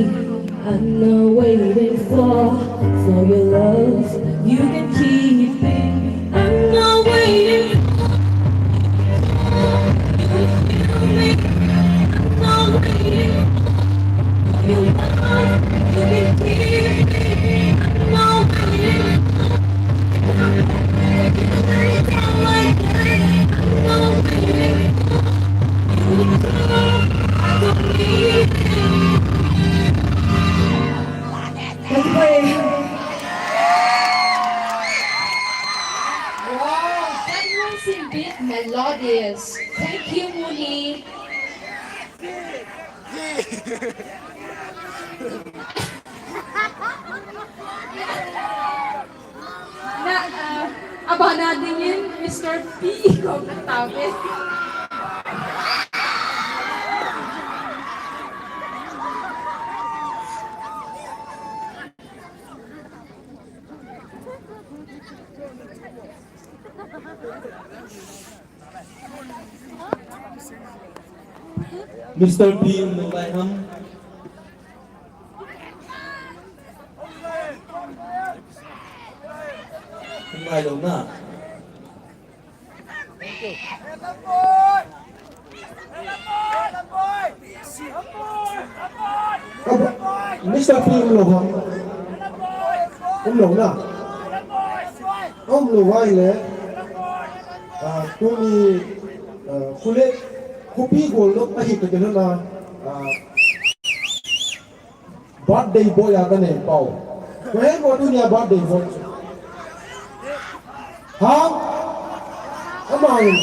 I'm not waiting for, for your love, you can keep it. I'm not waiting for you to heal me. I'm not waiting for your love, you can keep it. I'm not waiting. Let's pray. Wow, that was indeed melodious. Thank you, Muni. Na, ah, abana dingin, Mister P, ko tabe. Mister P, Mumbai ham. Hung ngai lou na. Mister P um lou ham. Um lou na. Um lou vai le. Ah, tuni, ah, khule, khupi gol lou ahi ka kena na. Ah, Birthday boy a ka nei pau. Ko he ko tunia birthday boy. Ha? Ama in,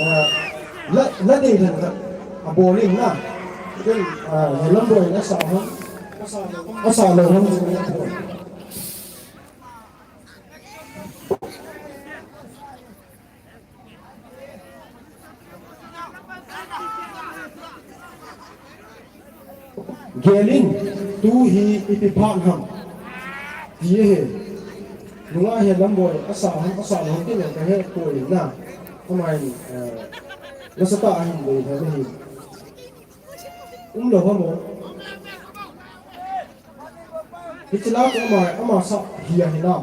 eh, la, la dei dan ka. A bowling na. Ken, ah, he lam boy na sa hon. Asa lo hon. Gelin, tu hi ipi phat ham? Ti ahi. Nunga hi lam boi, asa ham, asa ham, ti le ka he ko in na. Ama in, eh, nasatah a hin dei ha hi. Um lo ha mo. Hiche la ko ama, ama sa hi a hi na.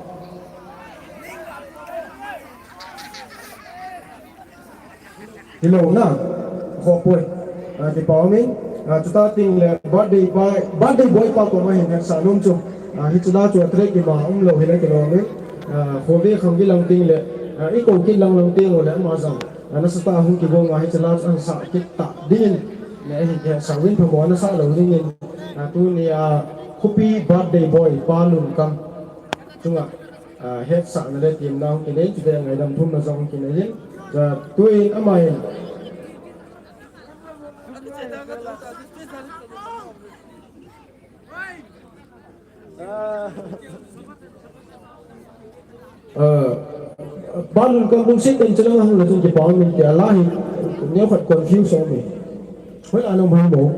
Hilou na, kho poi. Ah, kipa umin, ah, chuta ting le birthday boy, birthday boy pa koma hin hetsah nom chu. Ah, hiche la chu a track ima umlou hile kilou umin. Ah, kho ve khang kilang ting le, ah, i ko kilang lang ting le ama jang. Ah, nasatah a hung kigong a hiche la chu an sa kit ta dingin. Le hin hetsah uvin phamo nasa lou dingin. Ah, tunia khopi birthday boy pa Lunkam chunga. Ah, hetsahna le temna hung kinei, chule ngaidam thumna jong hung kinei in, ah, tuin ama in. Ah, balun ka bung se ten chalo hung la tung kipa min te ala hi, neo khat confuse ho me. Hoi la nong bhai mo.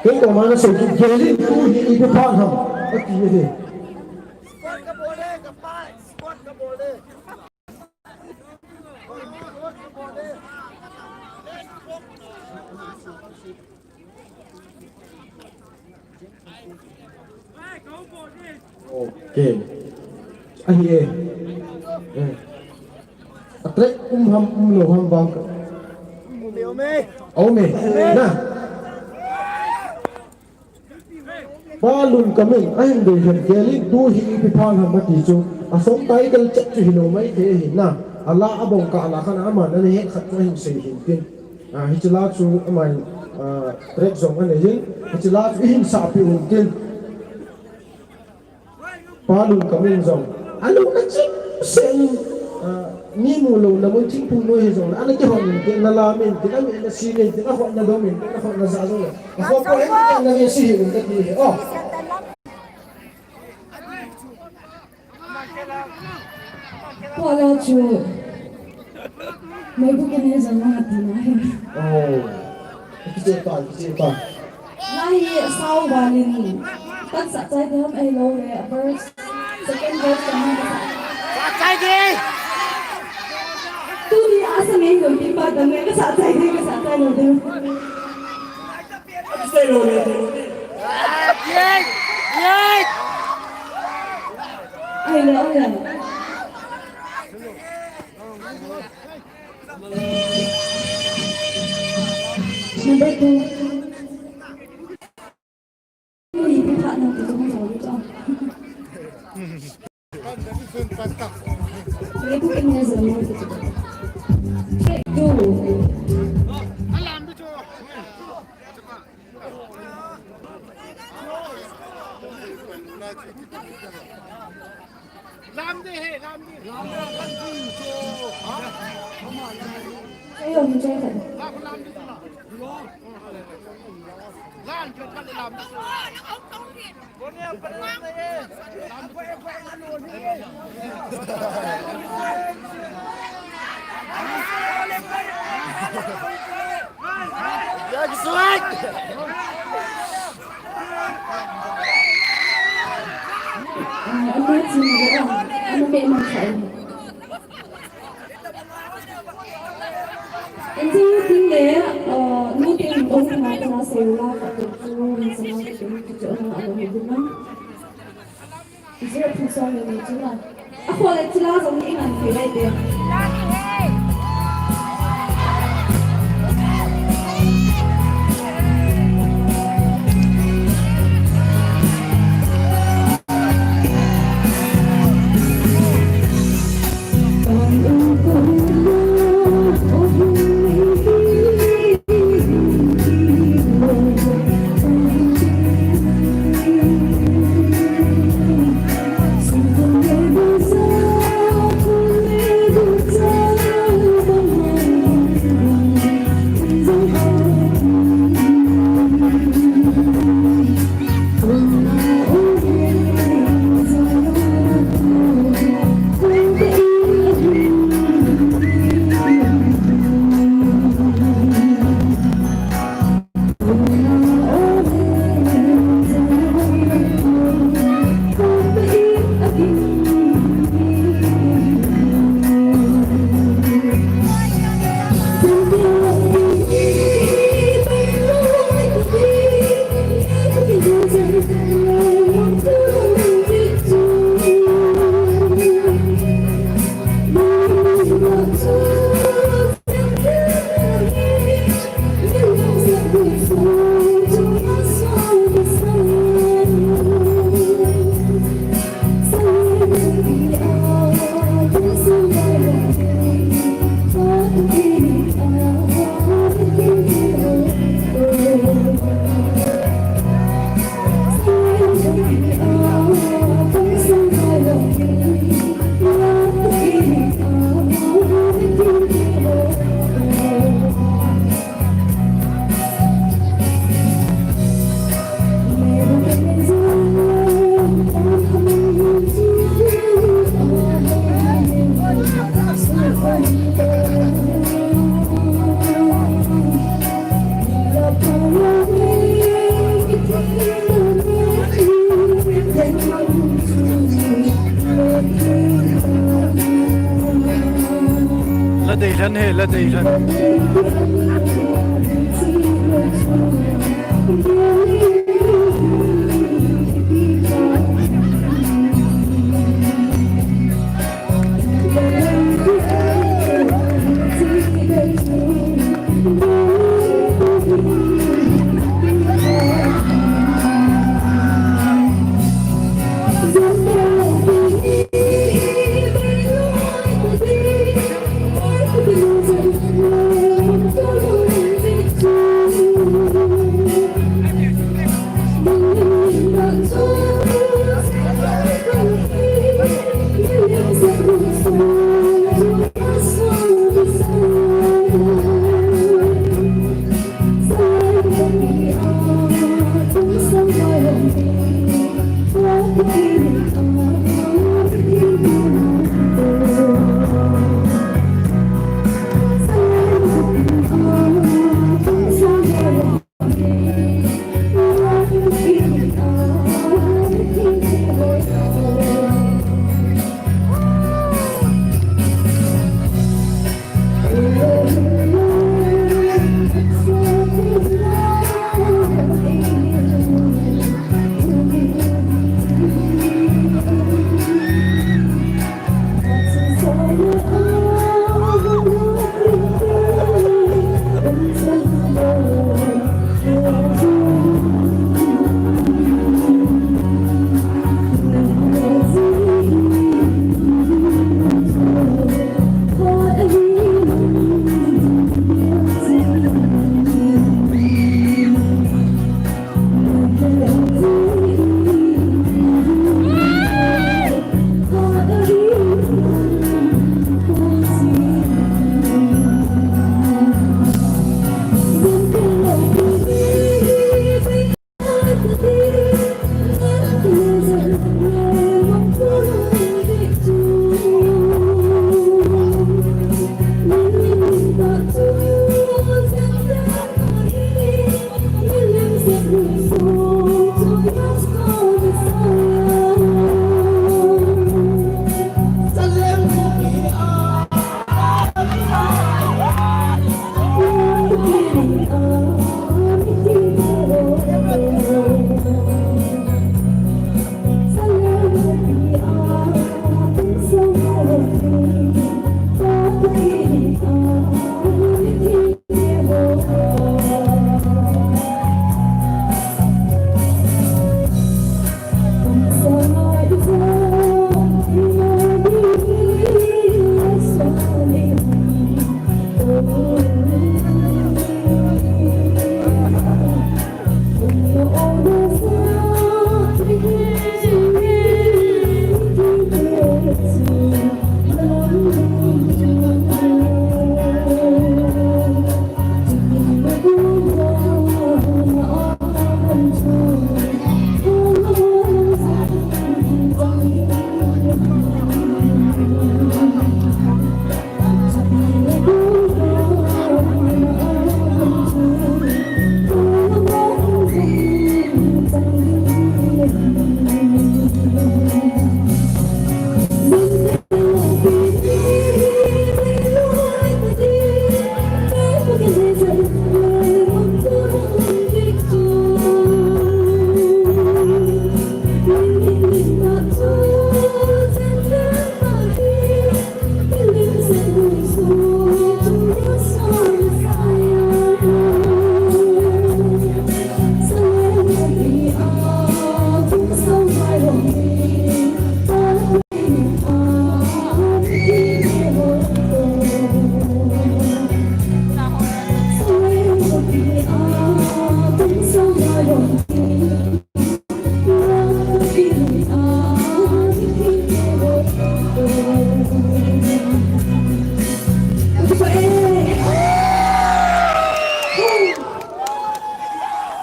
Kei ko mana se ki gelin tu hi ipi phat ham. Ati ye. Okay. Ahi e. Eh. A track um ham, umlou ham vang ka. Um e, um e. Um e. Na. Balun ka min, ahin dei hen, gelin tu hi ipi phat ham ati chu, a song title chet chu hilou mai thei ahi na, a la a bong kah la khan aman ana het khat chu ahin sei hin tin. Ah, hiche la chu aman, ah, track jong ana hin, hiche la chu ihin sahpeh un tin. Balun ka min jong. Alo ka chim sen. Ah, mi mu lou na mun thingphung noi hi jong. Ana kihon min tin, na la min tin, ami na si min tin, a hon na do min tin, a hon na ja jong. A hon ko hen tin, na min si hi min ka ti hi. Oh. Pua la chu. Meibu kine jong na ti na hi. Oh. Kiche pa, kiche pa. Lai hi sao valin. Kan sa chai dam ai lo le, a verse. Second verse kan sa. Sa chai di. Tuni a sa ngei lo ti pa dam ngei ka sa chai di, ka sa chai lo di. Sa chai lo le. Yay! Yay! Ai lo, ai lo. Number two. Take two. Lam de he, lam de. Lam de, lam de. Ei, lam de. Lam de, lam de. Zero two song le ni chu na. A kho le chu la jong ni ngan thei lai te. Jan he la dei jan.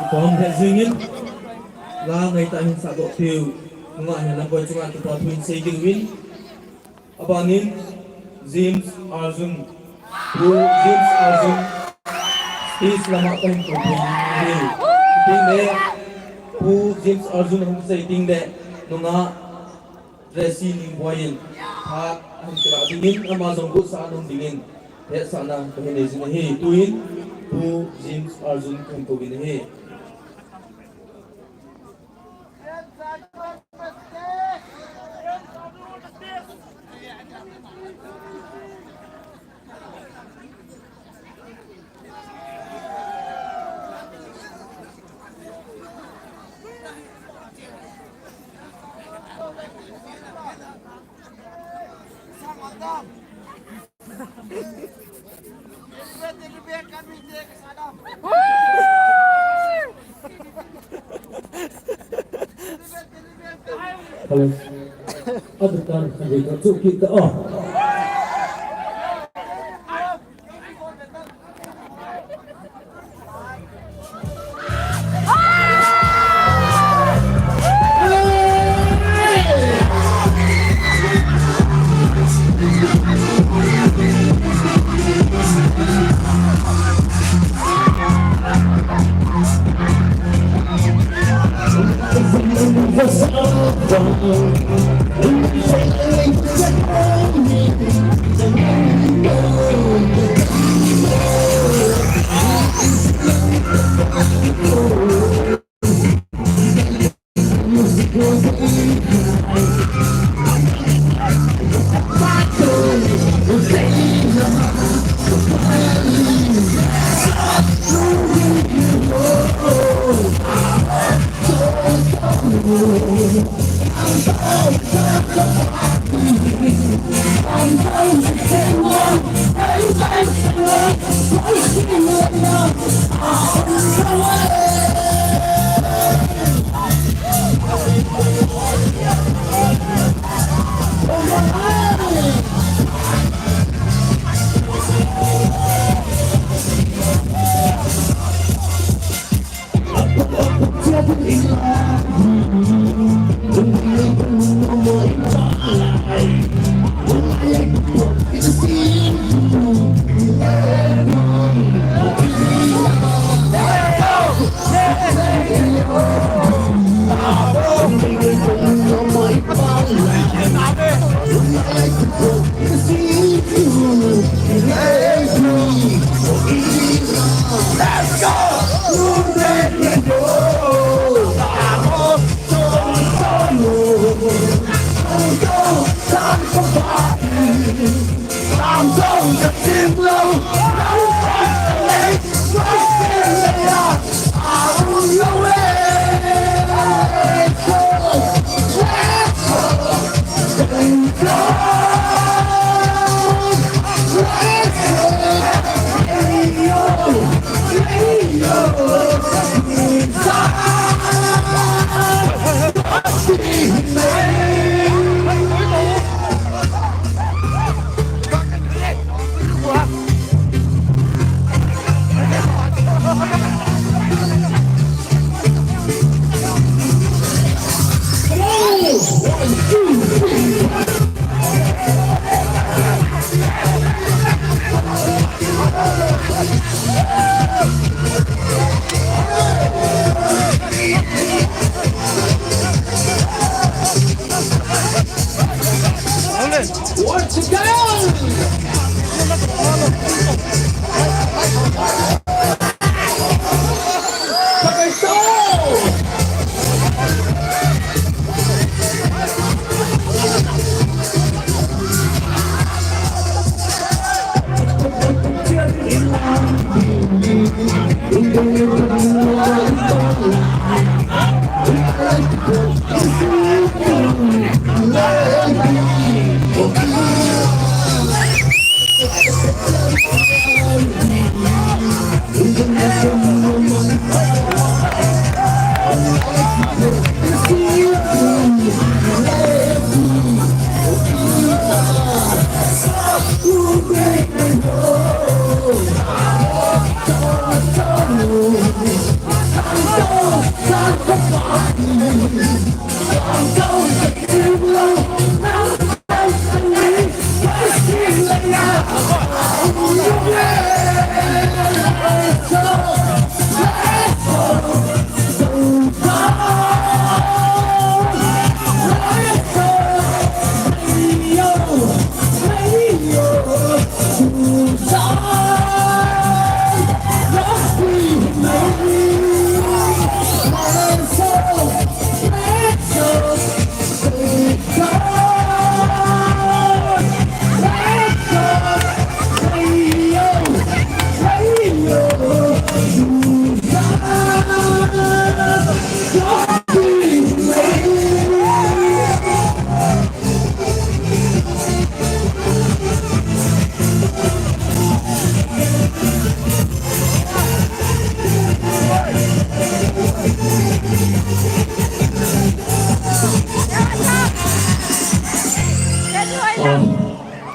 Kipah um lheh jingin, la ngaitah in sahdoh tiu, nungah hin lamkoi chunga kipa thu in sei ding uvin. Abanin James Arjun, Pu James Arjun, stage lama kahin kou thei ahi. Teng le, Pu James Arjun hung sei teng le, nungah Tracy Ningboi in, phat ahin kila dingin, ama jong gutsah ahin dingin. hetsahna kahin nei jin ahi. Tuin Pu James Arjun kahin kou in ahi. Hello. Adukan, adukan, chukit ta, oh.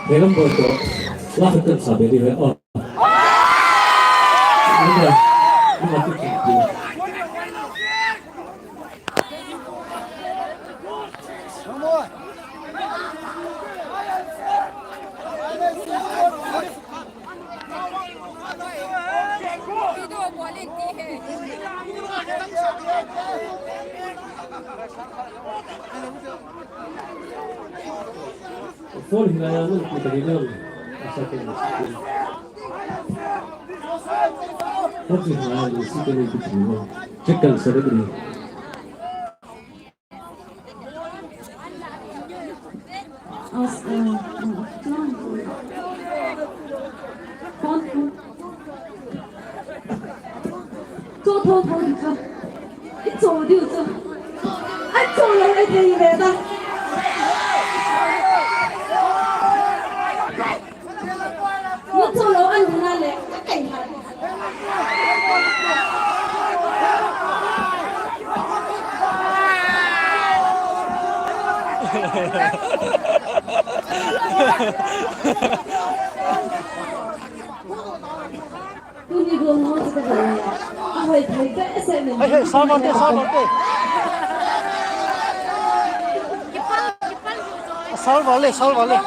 Melam boy to, la khat kan sa be di hai. Oh. Nada, nada tu ki. Foul hinai a nung kita hinang. Asa ke nung. Foul hinai a nung kita hinang. Check kan sa degri. As, uh, uh, phone. Cho tho tho di cho. I cho di cho. Ai cho lo ai thei ve ta. Mo cho lo an na le. Ai ha. Tuni gol mo chu ka dai. A hoi thei ka ese ne. Ai, hei, sal vante, sal vante. Sal vale, sal vale.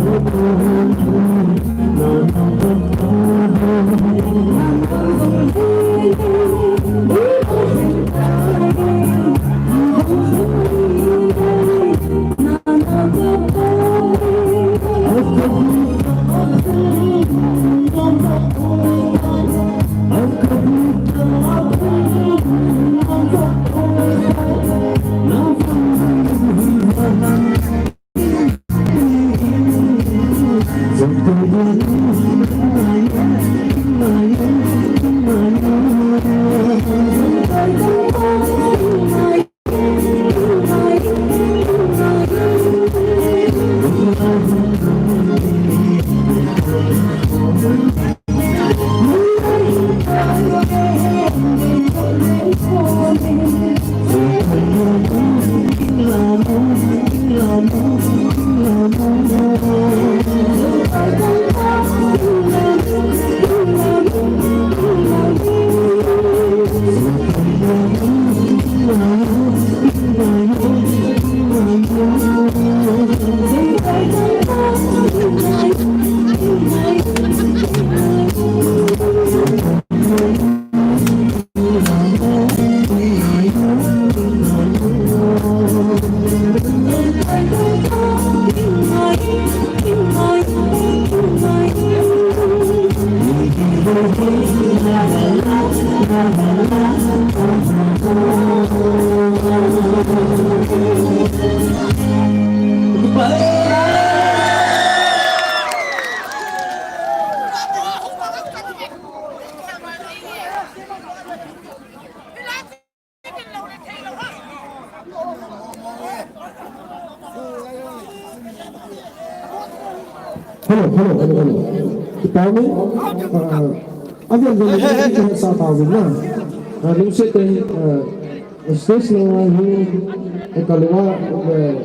Hello, hello, hello, hello. Kipa ni, ah, avel vel ni sa ta vin na. Ah, lungset tah in, ah, stage na hi, eh, kalunga, eh,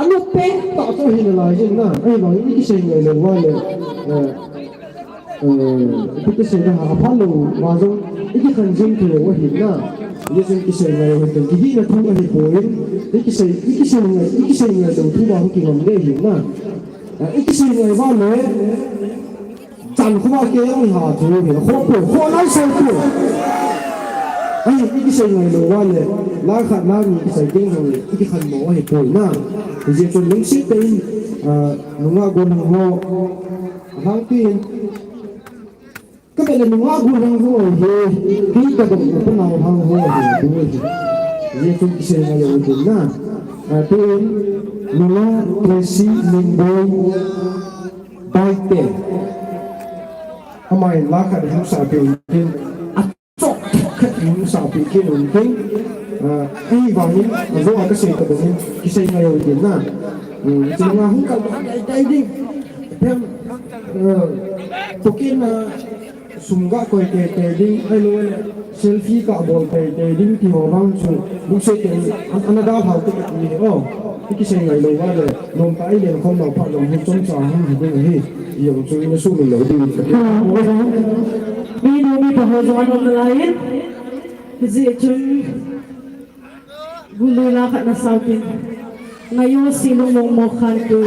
anu pe ta to hi na lai jin na. Ai, ma, i kisei ngai le wa le. Eh, Eh, ipi kisei na ha, aphat lou, ma jong, i kikhen jing thei lou ahi na. Hijeh chun kisei ngai lou ahi, kihina thu ahi poi. I kisei, i kisei ngai, i kisei ngai lou thu ma hung kingam le ahi na. Eh, i kisei ngai va le, chan khoma ke jong i ha thu ahi, kho po, kho lai sai po. Ai, i kisei ngai lou va le, la khat la ni kisei keng jong le, i kikhen mo ahi poi na. Hijeh chun lungset tah in, ah, nungah gollhang ho, ahang tin, Ka bel nungah gollhang ho hi, kei ka dong u pa nau hang ho hi, tu hi. Hijeh chun kisei ngai lou ding na. Ah, tuin, nungah Tracy Mingboi Baite. Amai la khat hung sah pe un tin. Achok khat hung sah pe kit un tin. Ah, ahivangin, ajou a kasei ka dong in, kisei ngai lou ding na. Hmm, chunga hung kal dai dai ding. Phem, ah, tukin, ah, Sum ga koi teitei ding, ahilou le, selfie ga bol teitei ding, ti ho vang chu, lungset tah in, an, ana dalhau te kati hi, o, i kisei ngai lou va le, nomtah a i lenkhom nau phat jong hi chomcha hung hi ding ahi, ti jong chu i na sumil lou ding kati. Ah, mi nu mi pa ho jong ana um nalai in, hijeh chun, Gului la khat na sao tin. Ngai o si lung mong mo khan tu.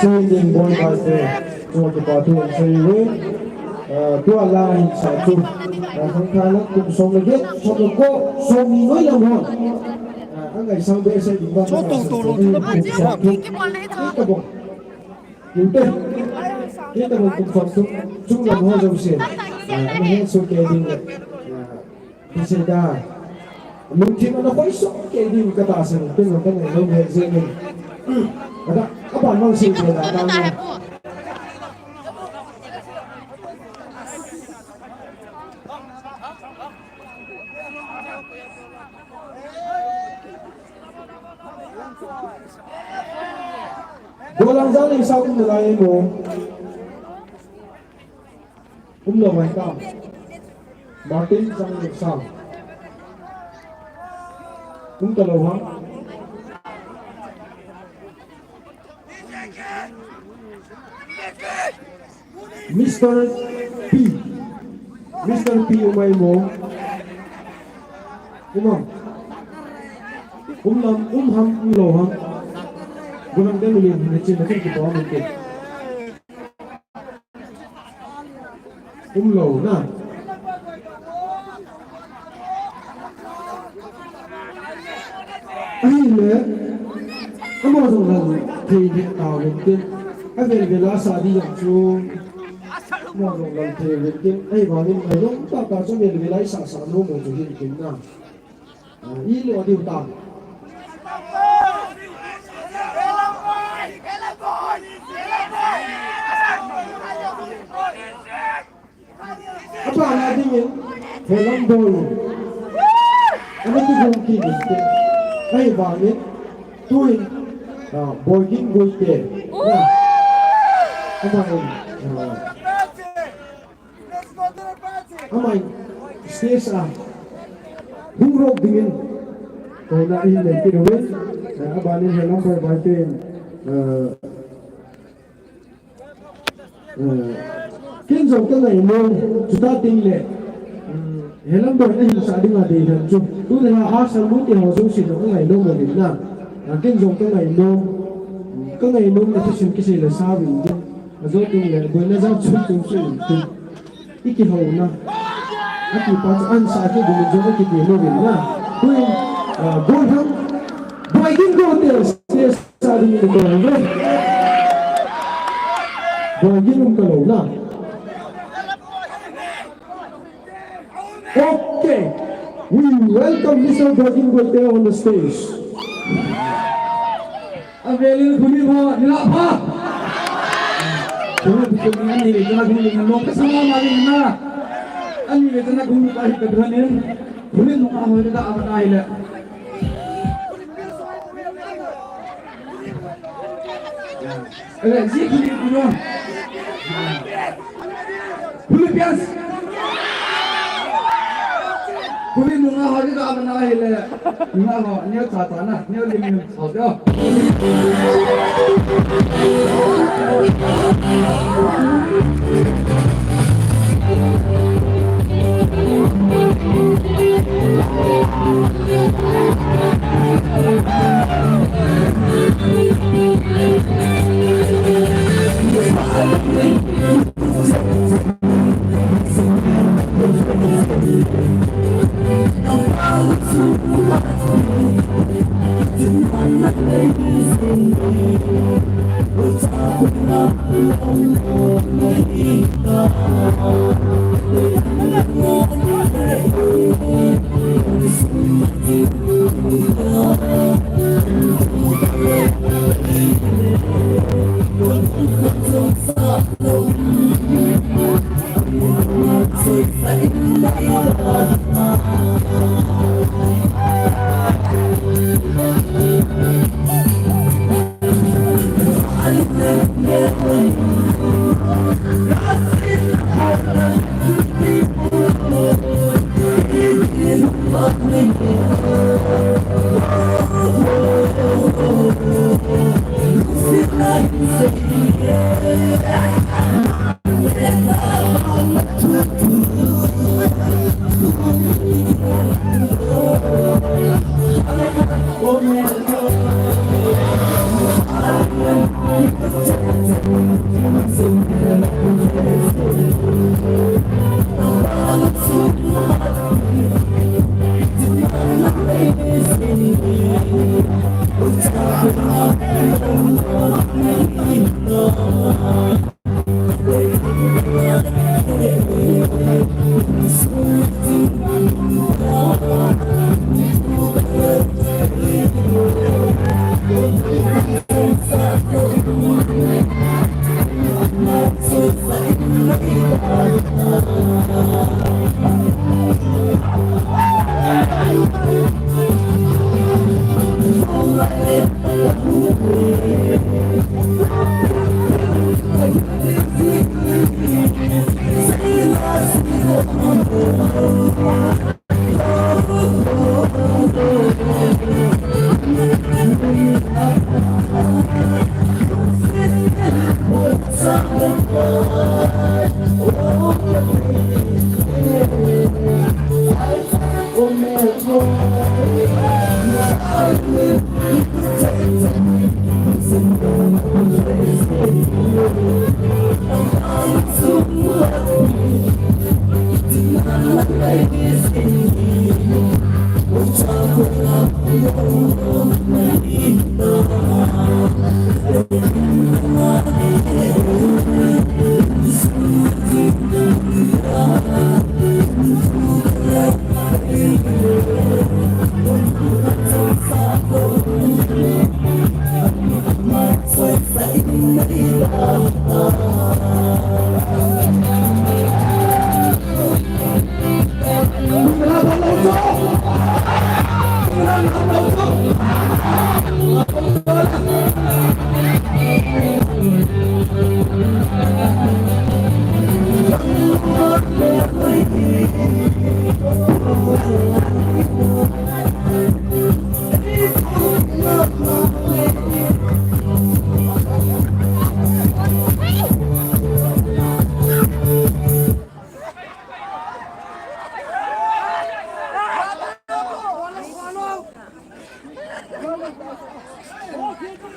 Singing boy by the Chua kipa thu in sei uvin, ah, tua la hin sa chu, ah, khangthah lang kum som le get, som le ko, som ni noi lam hon. Ah, angaisang behseh ding ba. Chua tung tu lo chu na kum som thu. Kei ka bol. Kei te. Kei ka bol kum som thu. Chung lam ho jouse. Ah, ana hesoh kei ding le. Ah, Kisida. Lungthim ana khoisoh kei ding katahsan, pen lo kanei lou le jeng in. Ada, aban mang sing le da da. Golang jang ling sa um nalai mo. Um lou mai ta. Martin Changleisang. Um ta lou ham. Mister P. Mister P um mai mo. Um ham. Um lam, um ham, um lou ham. Golang den ling, na chin, na chin kipa mo te. Um lou na. Ahile, amo jong lang thei le ta uvin tin. Avel vel a sa di jong chu. Amo jong lang thei uvin tin. Ahivangin, ahi lom tah tah chu avel vel a i sa sa nom u chu hin tin na. Ah, i lo diu ta. Apa na dingin, Helam Boy. Ana kigong kit in te. Ahivangin, tuin, ah, Boigin Guite. Na. Amahin, ah, Amai, stage a hung rop dingin kouna ihin nei kit uvin, eh, abanin Helam Boy Baite in, eh, eh, ken jong ka ngainom, chuti teng le, mm, Helam Boy na hinsah dinga dei lhon chu. Tuni a salute ho jouse jong ka ngainom uvin na. Ah, ken jong ka ngainom, ka ngainom na thusim kisei le sa uvin ding. Ajo teng le, boina jat chun chun chun chun. I kihouna. Akipa chu answer kit ding jong i kiti uvin na. Tuin, ah, Boihang. Boigin Guite stage a dingin i kihou uve. Boigin um talou na. Okay. We welcome Mister Boigin Guite on the stage. Avelin khonung ho, nilhah pha. Khonung, khonung ani le chana khonung le nom kasa mama le na. Ani le chana khonung ka hi ka duhanin. Khonung nung a ho le da a ba dai le. Ele, ji khonung khonung. Philippines. Kumi nunga ho di ka mana hile. Nunga ho, neo cha cha na, neo lim lim, ho jo.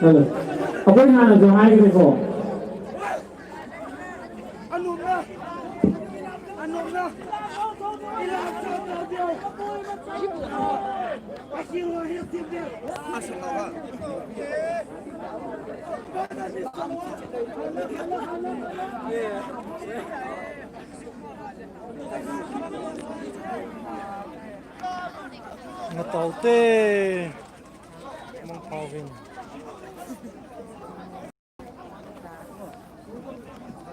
Hello. Apoy na na jo hai ko. Ngataute. Mong Pavin.